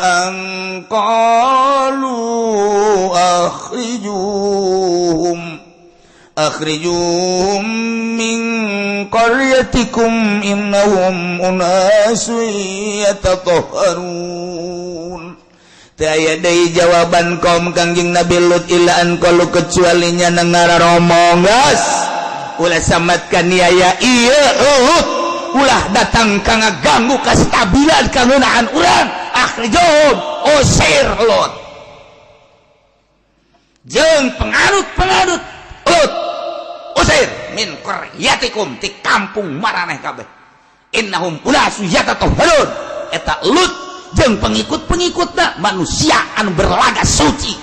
an qalu akhrijuhum akhrijuhum min qaryatikum innahum unasun yatatahharun. Teu aya deui jawaban kaum Kangjeng Nabi Lut illa an qalu, kecuali nya ngararomong, "Geus, ulah samat kaniaya ieu Lut, ulah datang ka ngaganggu kestabilan kangeunaan urang. Akhrijuhum, usir Lut jeung penganut-penganut Lut, usir min qaryatikum, ti kampung maraneh kabeh. Innahum unasu yatatahharun, eta Lut jeung pengikut-pengikutna manusia anu berlaga suci,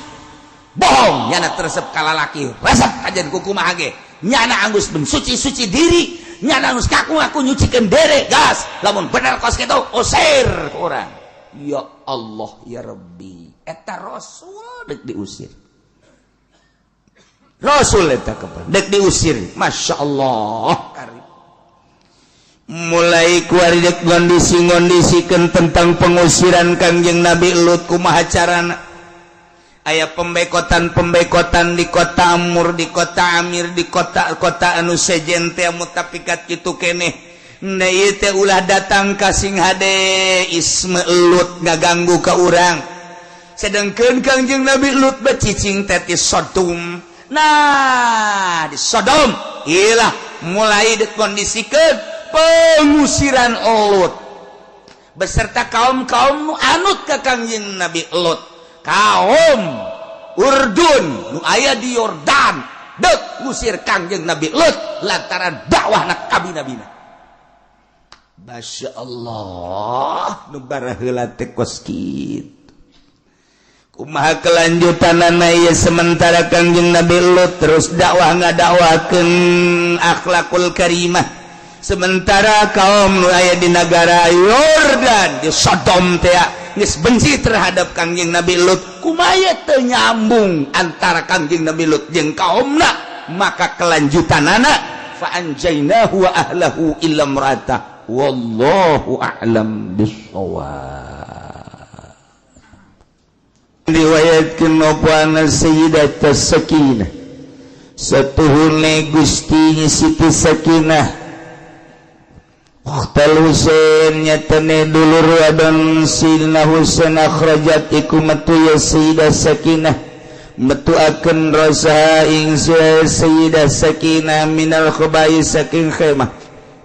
bohong. Nyana teresep kalalaki, resep kajian kukumaha ge, nyana anggus mensuci-suci diri, nyana anggus kaku-ngaku nyucikeun dere. Gas, lamun bener kos kitu, usir ku urang." Ya Allah ya Rabbi, eta rasul dek diusir. Rasul eta kapan dek diusir. Masya Allah karim. Mulai kuari dek ngondisi-ngondisikan tentang pengusiran Kangjeng Nabi Lut, kumaha carana. Aya pembekotan-pembekotan di kota Amur, di kota Amir, di kota-kota anu sejen teh mutafikat kitu keneh. Nah, ieu teh ulah datang ka sing hade isme Lut ngaganggu ka urang. Sedangkan Kangjeng Nabi Lut becicing teh ti Sodom. Nah, di Sodom ilah mulai dikondisikan pengusiran Lut beserta kaum-kaum nu anut ka Kangjeng Nabi Lut. Kaum Urdun nu aya di Yordan dek ngusir Kangjeng Nabi Lut lantaran dakwah nak kabi nabina. Masya Allah, nu baraheula teh kos kitu. Kumaha kelanjutanana ieu? Sementara Kangjeng Nabi Lut terus dakwah, ngadakwakeun akhlakul karimah, sementara kaum nu aya di negara Yordan, di Sodom teh geus benci terhadap Kangjeng Nabi Lut. Kumaha teu nyambung antara Kangjeng Nabi Lut jeung kaumna? Maka kelanjutanana fa anjainahu wa ahlahu illa imra'atah, wallahu a'lam bissawab. Riwayatkeun apa anna Sayyidat Sakinah, satuhune Gusti Siti Sakinah, ukhtal Husain, nyatane dulur wadon Sayyidina Husain, akhrajat, iku metu ya Sayyidah Sakinah, metu akan rasa ing Sayyidah Sakinah, minal khabai, saking khemah.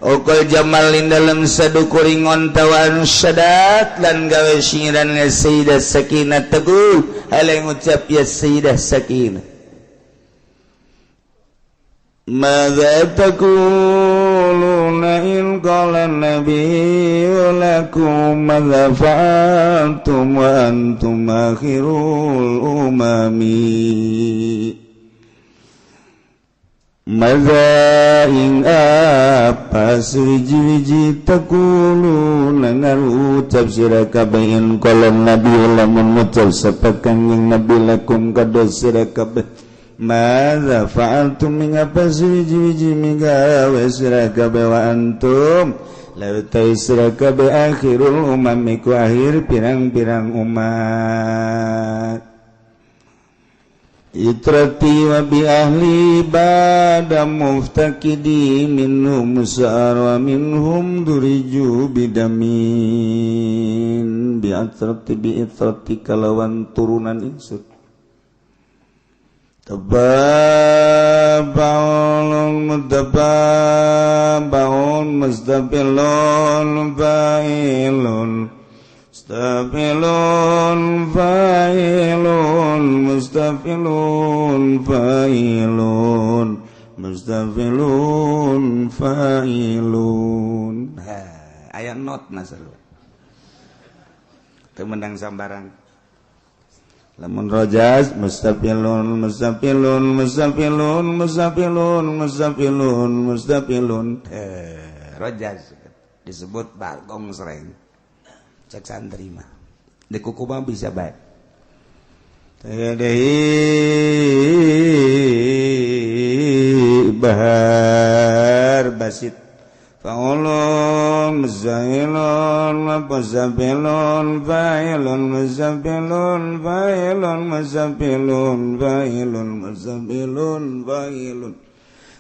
Okol jamal ing dalam sadukuring onta, wa ansyadat, lan gawe singiran ya Sayyidah Sakinah, teguh hale ngucap ya Sayyidah Sakinah. Madza taquluna in qala nabiyyu lakum madza fa'altum wa antum akhirul umami? Madza ing apa suwiji-wiji, taquluna ngarucap sira kabeh, in qala nabi, lamun ngucap sapa Kangjeng Nabi, lakum kada sira kabeh, madza fa'altum ing apa suwiji-wiji migawe sira kabeh, wa antum lalu sira kabeh, akhirul umam, iku akhir pirang-pirang umat. Itrati wa bi ahli bada muftakidi minhum sa'ar wa minhum duriju bidamin bi atrati bi itrati kalawan turunan ingsun. Tababaun mutababaun mustaqilun fa'ilun mustaqilun fa'ilun mustaqilun fa'ilun mustaqilun fa'ilun. Aya not masalah teu menang sambarang. Lamun rojaz, mustafilun, mustafilun, mustafilun, mustafilun, mustafilun, mustafilun, eh, rojaz disebut bagong sereng cek santri mah. Di kuku mah bisa baik deui bahar basit. Faulun muzailun mustafilun fa'ilun mustafilun fa'ilun mustafilun fa'ilun mustafilun fa'ilun.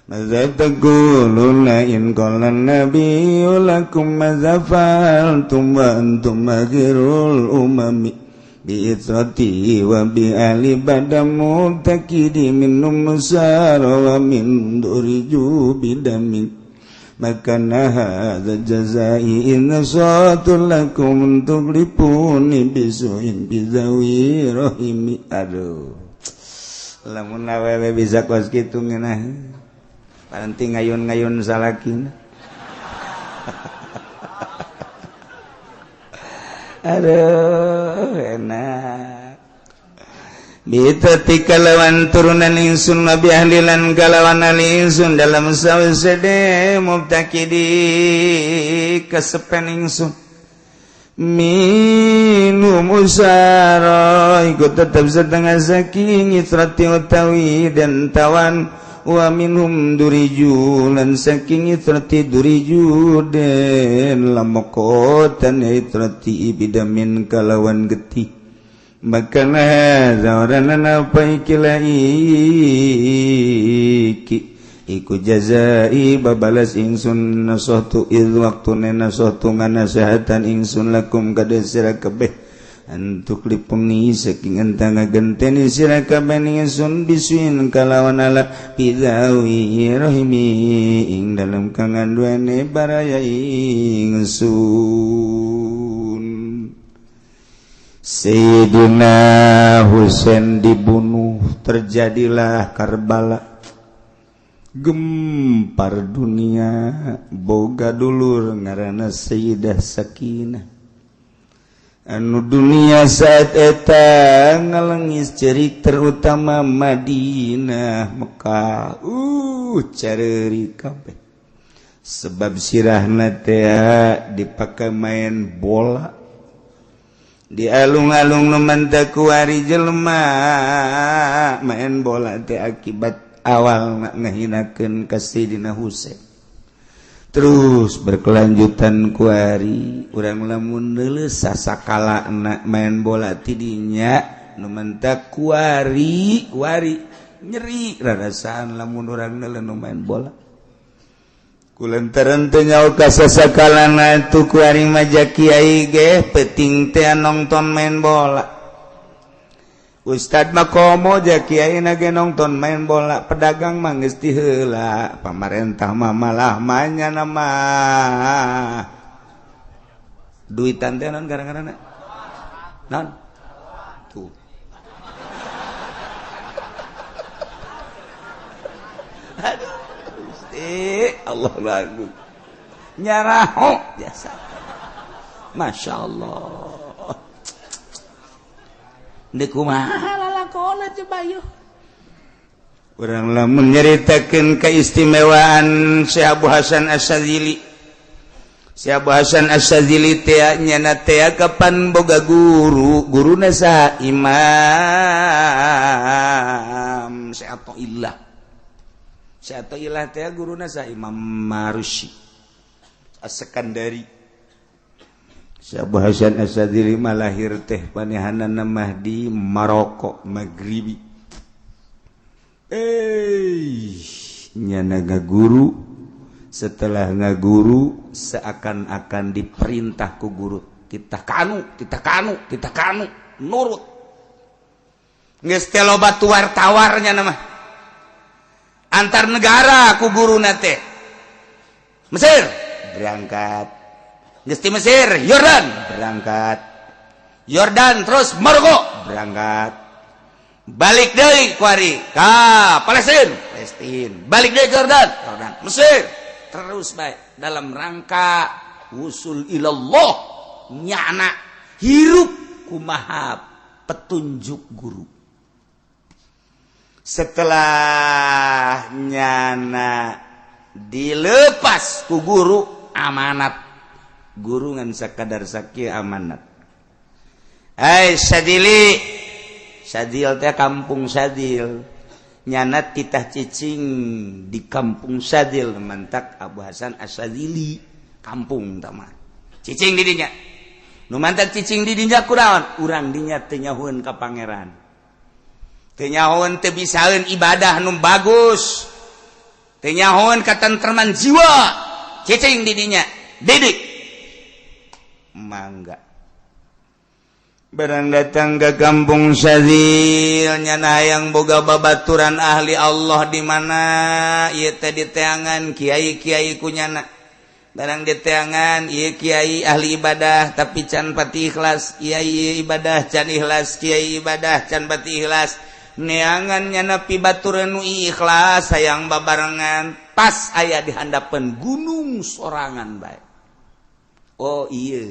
Maza taquluna in qala an-nabiyyu lakum maza fa'altum wa antum akhirul umami bi itrati wa bi ahli badamu takidi minum musara wa min duriju bidami makana hadza jazai in satul lakum tuglipuni bisuin bizawi rahimi. Aduh, lamun awewe bisa kos kitu ngeunah paranti ngayun-ngayun salakina. Aduh, enak. Bitati kalawan turunan ingsun nabi ahlilan kalawan ahli ingsun dalam sawsede mubtakidi kesepen ingsun minum usara ikut tetap setengah saking itrati utawi dan tawan wa minhum duriju lan saking itrati duriju den lamokotan itrati bidamin kalawan getih. Makana zawaran apa ikilah iki iku jazai babalas ingsun nasahtu idh waktune nasahtu nganasehatan ingsun lakum kada sira kabeh antuk lipuni saking entang ngagenteni sira kabeh ingsun bisuin kalawan ala bidawi rahimi ing dalem kanganduane baraya ingsun. Sayyidina Husain dibunuh, terjadilah Karbala, gempar dunia. Boga dulur ngaranna Sayyidah Sakinah anu dunia saat eta ngalengis cerik, terutama Madinah Mekah, careuri kabeh sebab sirahna teh dipake main bola di alung-alung nu manteh kuari jelema main bola teh akibat awal ngahinakeun ka Sayyidina Husain. Terus berkelanjutan kuari urang lamun neuleus sasakala main bola tidinya nu manteh kuari kuari nyeri rarasaan lamun urang neuleus nu main bola. Kulantaran teu nyaho ka sasakalana tu kuari maja kiai ge peuting teh nongton main bola. Ustad mah komo ja kiai na ge nongton main bola, pedagang mah geus ti heula, pamarentah mah malah manya nama. Duitan teh naon gara-garana? Naon? Tuh. Aduh. Allah lagu nyaraho biasa. Masya Allah. Ndek kumaha lalakona coba yeuh. Urang lamun nyaritakeun keistimewaan Syekh Abu Hasan Asy-Syadzili. Syekh Abu Hasan Asy-Syadzili teh nyana teh kapan boga guru, guruna saha? Imam Syekh Athaillah. Syekh Athaillah teh guruna saha? Imam Marusi As-Sekandari. Syekh Abu Hasan Asy-Syadzili mah lahir teh panehanana mah di Maroko, Maghribi. Nyana ngaguru, setelah ngaguru seakan-akan diperintah ku guru, titah kanu, titah kanu, titah kanu, nurut. Geus teh loba tuar-tawarnya nama. Antar negara ku guruna teh. Mesir berangkat. Geus ti Mesir, Yordan berangkat. Yordan terus Maroko berangkat. Balik deui kuari ka Palestina, Palestina. Balik deui ke Yordan, Yordan, Mesir. Terus baik dalam rangka Wusul ilallah nyana hirup kumaha petunjuk guru. Setelah nyana dilepas ku guru amanat, guru ngan sakadar sakieu amanat. Hai Sadili, Sadil teh kampung Sadil, nyana titah cicing di kampung Sadil mantak Abu Hasan Asyadzili kampung tama cicing di dinya. Nu mantak cicing di dinya kunaon? Urang dinya teu nyahueun ka pangeran, teu nyahueun teu bisaeun ibadah nu bagus, teu nyahueun katentreman jiwa, cicing di dinya didik mangga. Barang datang ke kampung Sadil nyana hayang boga babaturan ahli Allah di mana ieu teh diteangan kiai-kiai ku nyana. Barang diteangan ieu kiai ahli ibadah tapi can pati ikhlas, kiai ibadah can ikhlas, kiai ibadah can pati ikhlas. Neangan nyana pibaturan nu ikhlas hayang babarengan pas aya di handapeun gunung sorangan bae. Oh iya.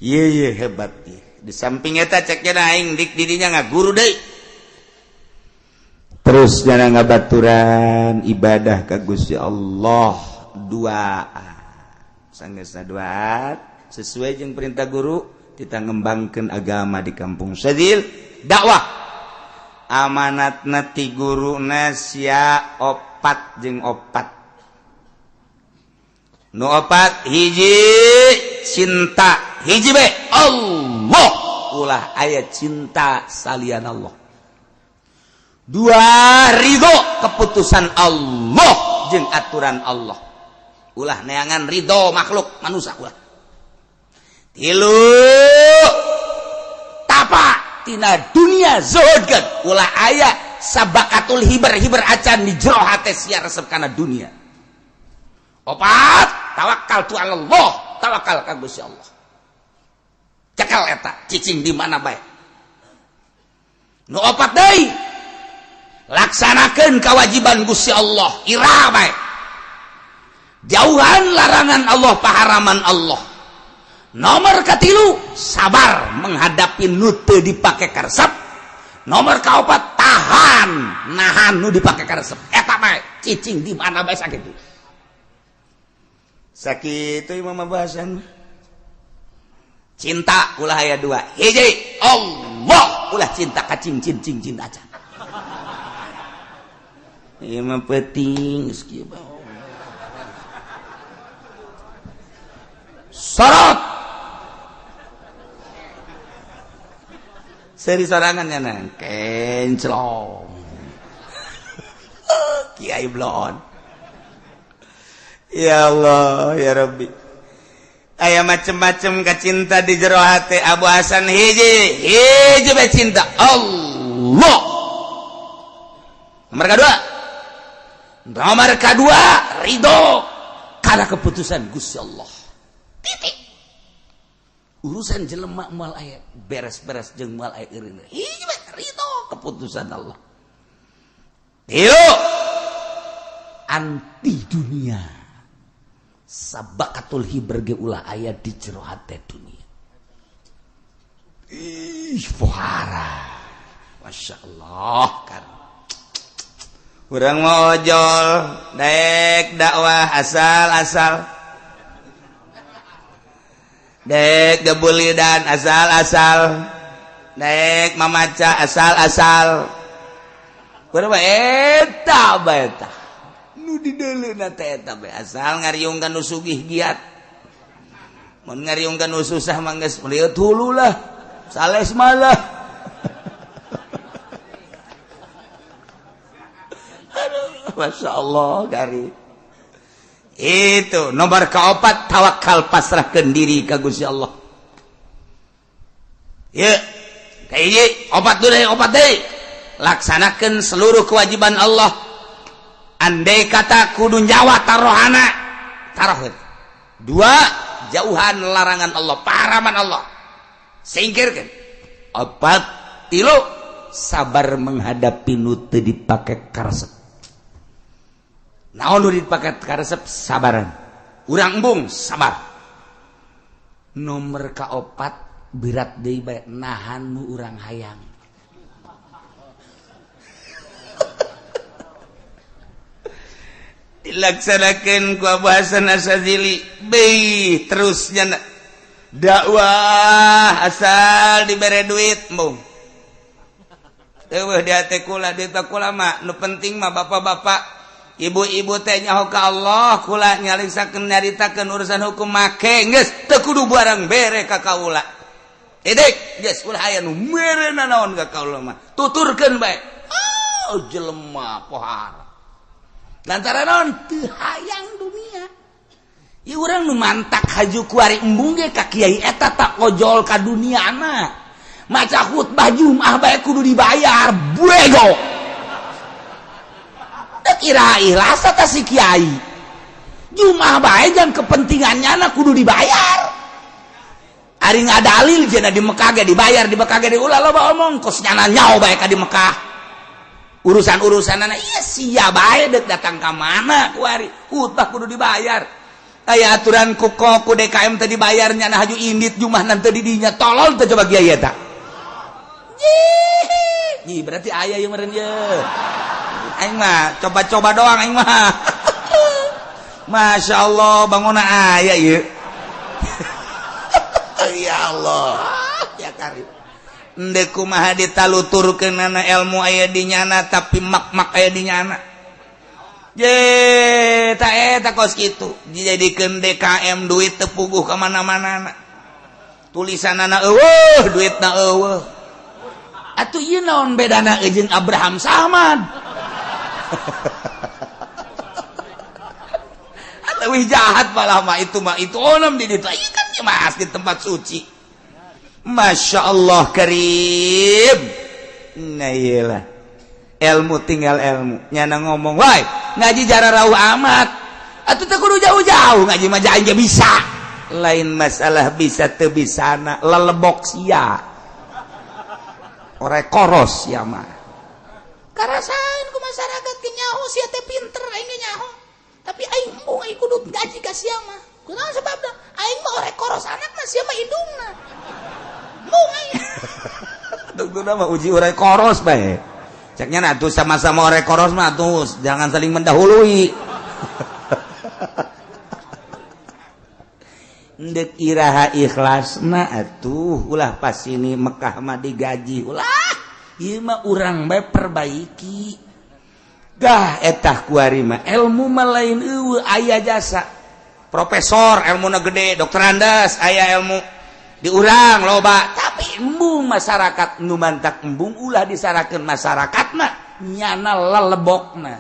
Iya iya hebat ieu. Di samping eta cek nya aing dik didinya ngaguru deui. Terus nyana ngabaturan ibadah ka Gusti Allah dua. Sanggeusna dua sesuai jeung perintah guru kita ngembangkeun agama di kampung Sadil dakwah. Amanatna ti guruna sia opat jeung opat. Nu opat hiji cinta, hiji be Allah, ulah aya cinta salian Allah. Dua ridho keputusan Allah jeung aturan Allah, ulah neangan ridho makhluk manusia ulah. Tilu tapa tina dunia zuhudkeun, ulah aya sabakatul hiber-hiber acan di jero hate sia resep kana dunia. Opat tawakal tu Allah, tawakal ka Gusti Allah. Cekal eta cicing di mana bae. Nu opat deui laksanakeun kewajiban Gusti Allah ira bae. Jauhan larangan Allah, paharaman Allah. Nomor katilu sabar menghadapi nu teu dipake karesep. Nomor kaopat tahan nahan nu dipake karesep. Eta bae cicing di mana bae sakitu. Sakitu imam bahasan. Cinta ulah aya dua. Hiji Allah, ulah cinta ka cincin cincin acan. Ieu mah penting geus kieu bae. Sorot. Seri sorangan nya kenclong. Kiai blon. Ya Allah, ya Rabbi. Aya macem-macem kacinta di jero hati Abu Hasan hiji, hiji bae cinta Allah. Nomor kedua. Nomor kedua ridho karena keputusan Gusti Allah. Titik. Urusan jelema moal aya beres-beres jeung moal aya eureun. Hiji bae ridho keputusan Allah. Tilu anti dunia. Sabakatul hiber ge ulah aya di jero hate dunia. Ih, pohara. Masya Allah kan. Urang mah ojol, daek dakwah asal-asal. Daek gebulidan asal-asal. Daek mamaca asal-asal. Urang mah eta bae tah. Nu dideuleuna teh eta bae asal ngariung ka nu sugih giat. Mun ngariung ka nu susah mah geus lieur hulu lah. Sales malah. Aduh, Masya Allah gari. Itu nomor keopat tawakal pasrahkeun diri ka Gusti Allah. Ye, kahiji opat deui opat deui. Laksanakeun seluruh kewajiban Allah. Andai kata kudu nyawa tarohana taroh. Dua, jauhan larangan Allah, paharaman Allah, singkirkan. Opat, tilu, sabar menghadapi nu teu dipake karesep. Naon nu dipake karesep? Sabaran. Urang embung sabar. Nomor kaopat berat deui bae nahan nu urang hayang. Dilaksanakeun ku Abu Hasan Asy-Syadzili beuh terusnya dakwah asal dibere duit embung. Eueuh di hate kula duit kula mah nu penting mah bapak-bapak ibu-ibu teh nyaho ka Allah kula nyalingsakeun nyaritakeun urusan hukum make geus teu kudu barang bere ka kaula. Edek geus ulah aya nu mere nanaon ka kaula mah tuturkeun bae. Oh jelema pohara. Lantaran naon teu hayang dunia. Ieu urang nu mantak haju kuari embung ge ka kiai eta tak ojol ka duniana. Maca khutbah Jumat bae kudu dibayar bego. Teu kira ikhlas ta si kiai. Jumat bae jang kepentingannya na kudu dibayar. Ari ngadalil cenah di Mekah ge dibayar, di Mekah ge diulah loba omong kos nyana nyao bae ka di Mekah. Urusan-urusanana ieu sia bae deuk datang ka mana kuari khutbah kudu dibayar. Aya aturan ku ku DKM teh dibayar nyana haju indit Jumat nanti di dinya tolol teh coba kiai eta. Ih, berarti aya ieu meureun ye. Aing mah coba-coba doang aing mah. Masya Allah bangunna aya ieu. Ya Allah, ya karim. Endek kumaha ditaluturkeunana ilmu aya di nyana tapi mak-mak aya di nyana. Ye, ta eta kos kitu. Dijadikeun DKM duit teu puguh ka mana-mana. Tulisanana eueuh, duitna eueuh. Atuh ieu naon bedana jeung Abraham Samad? Leuwih jahat malah mah itu onam di ditu. Ieu kan mas di tempat suci. Masya Allah karim. Nah iyalah ilmu tinggal ilmu. Nyana ngomong woi ngaji jara rauh amat. Atuh teu kudu jauh-jauh ngaji mah aing ge bisa. Lain masalah bisa teu bisana lelebok sia. Ore koros sia mah. Karasaeun ku masyarakat ge nyaho sia teh pinter aing ge nyaho. Tapi aing embung aing kudu gaji ka sia mah. Kunaon sebabna? Aing mah ore koros anakna sia mah indungna. Embung aing. Tungtuna mah uji ore koros bae. Ceknya nah tuh sama-sama ore koros mah tuh jangan saling mendahului. Ndek iraha ikhlasna atuh ulah pas ini Mekah mah digaji ulah. Ieu mah urang bae perbaiki. Gah etah kuari mah ilmu mah lain eueuh aya jasa. Profesor ilmuna gede, dokter Andes aya ilmu diurang loba tapi embung masyarakat nu mantak embung ulah disarakeun masyarakatna nyana lelebokna.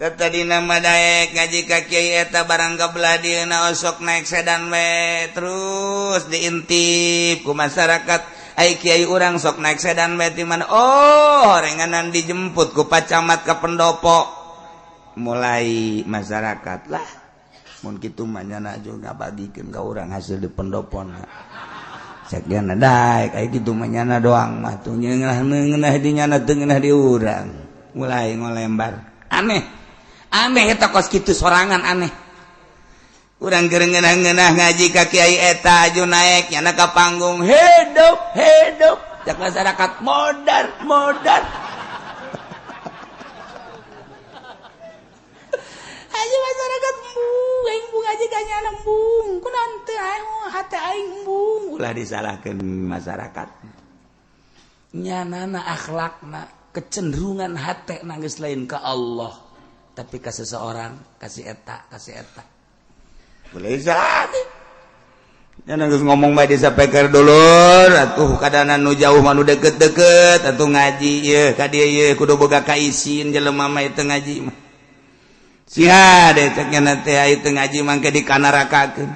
Tadi nama daek ngaji ka kiai eta barang kabelah dieuna osok naik sedan we terus diintip ku masyarakat. Ai kiai urang sok naik sedan we ti mana? Oh, horenganan dijemput ku Pak Camat ka pendopo. Mulai masyarakat lah mun kitu mah nyana juga ngabagikeun ka urang hasil di pendopona. Cek nyana daek ai kitu mah nyana doang mah tuh ngeunah di nyana teu ngeunah di urang. Mulai ngolembar. Aneh. Aneh eta kos kitu sorangan aneh. Urang keur ngeunah-ngeunah ngaji ka kiai eta aju naek nyana ka panggung hidup hidup. Cek masyarakat modar modar. Aja masyarakat embung, aing embung aja ka nyana embung. Kunaon teu aing hate aing embung. Ulah disalahkeun masyarakat. Nyanana akhlakna, kecenderungan hate geus lain ka Allah, tapi ka seseorang, kasih eta, kasih eta. Boleh salah. Nyana geus ngomong bae disapeker dulur, atuh kadana nu jauh mah nu deket-deket, atuh ngaji ieu ka dieu ieu kudu boga kaisin jelema mah teu ngaji mah. Sia deh ceknya nanti ai teu ngaji mangke dikanarakakeun.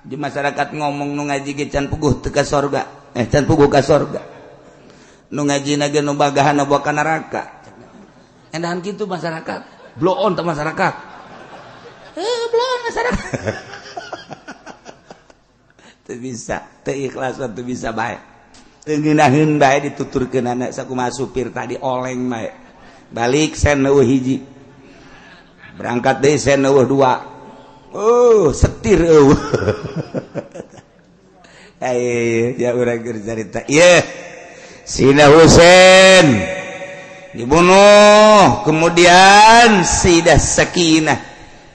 Di masyarakat ngomong nu ngaji ge can puguh teu ka sorga. Can puguh ka sorga. Nu ngajina ge nu bagahan bawa ka neraka. Endahan kitu masyarakat. Blow on teh masyarakat. Blow on masyarakat. Teu bisa, teu ikhlas teu bisa bae. Teu ngeunaheun bae dituturkeun anak sakumaha supir tadi oleng bae. Balik sen eueuh hiji. Berangkat deui sen euweuh dua. Oh, setir euweuh. Ayo, ya urang keur carita. Ieu Sina Husain dibunuh, kemudian Sayyidah Sakinah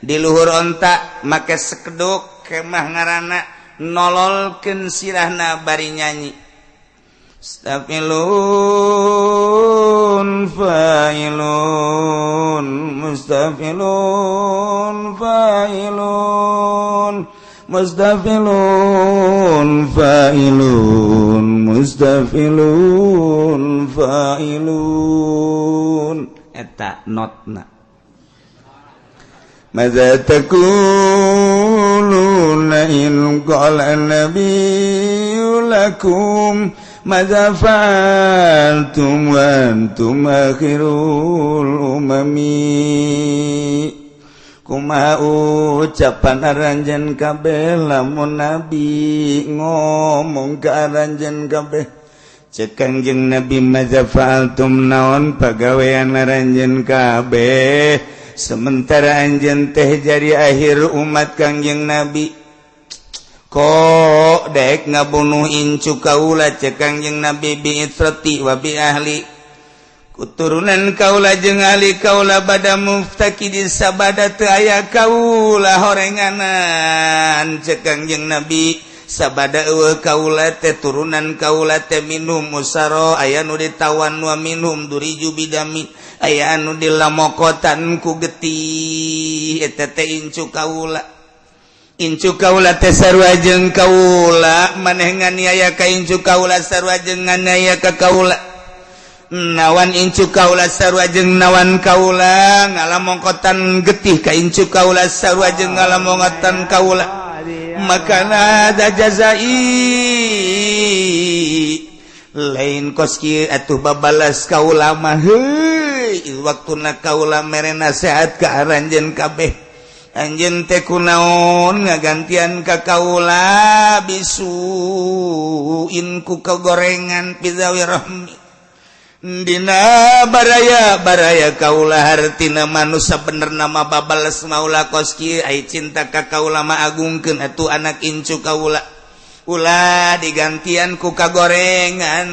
di luhur onta make sekeduk kemah ngarana nololkeun sirahna bari nyanyi. Mustafilun fa'ilun, mustafilun fa'ilun, mustafilun fa'ilun, mustafilun fa'ilun. Eta notna. ماذا تقولون إن قال النبي لكم ماذا فعلتم وأنتم آخر الأمم? Kumaha ucapan aranjeun kabeh lamun nabi ngomong ka aranjeun kabeh? Cek Kangjeng Nabi, "Maza fa'altum?" Naon pagawean aranjeun kabeh sementara anjeun teh jadi akhir umat Kangjeng Nabi, kok dek ngabunuh incu kaula? Cek Kangjeng Nabi, "Bi itrati wa bi ahli," kuturunan kaula jeung ahli kaula, bada muftakidi, sabada teu aya kaula horenganan. Cek Kangjeng Nabi, sabada euweuh kaula teh, turunan kaula teh, minhum usaro, aya nu ditawan, wa minhum duriju bidami, aya anu dilamokotan ku getih. Eta teh incu kaula. Incu kaula teh sarua jeung kaula. Maneh nganiaya ka incu kaula sarua jeung nganiaya ka kaula. Nawan incu kaula sarua jeung nawan kaula. Ngalamongkotan getih ka incu kaula sarua jeung ngalamongkotan kaula. Ma kana hadza jazai, lain kos kieu atuh babalas kaula mah. Heuy, waktuna kaula mere nasehat ka aranjeun kabeh, anjeun teh kunaon ngagantian ka kaula bisuin ku kegorengan fi dzawi rahmi, dina baraya baraya kaula? Hartina manusia bener nama babales maula kos kieu. Ai cinta ka kaula mah agungkeun atuh anak incu kaula, ulah digantian ku kagorengan.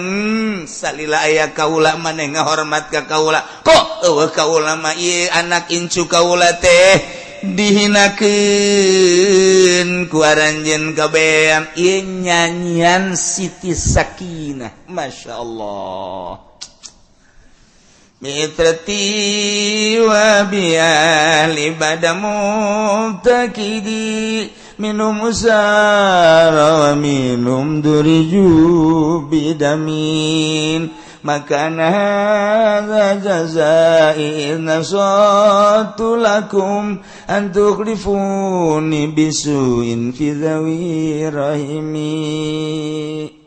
Salila aya kaula maneh ngahormat ka kaula, kok euweuh kaula mah ieu anak incu kaula teh dihinakeun ku aranjeun kabeh? Ieu nyanyian Siti Sakinah, Masya Allah. Bi itrati wa bi ahli bada muftakidi, minhum usara wa minhum duriju bidamin. Ma kana hadza jazai idz nasahtu lakum an tukhlifuni bisuin fi dzawi rahimi.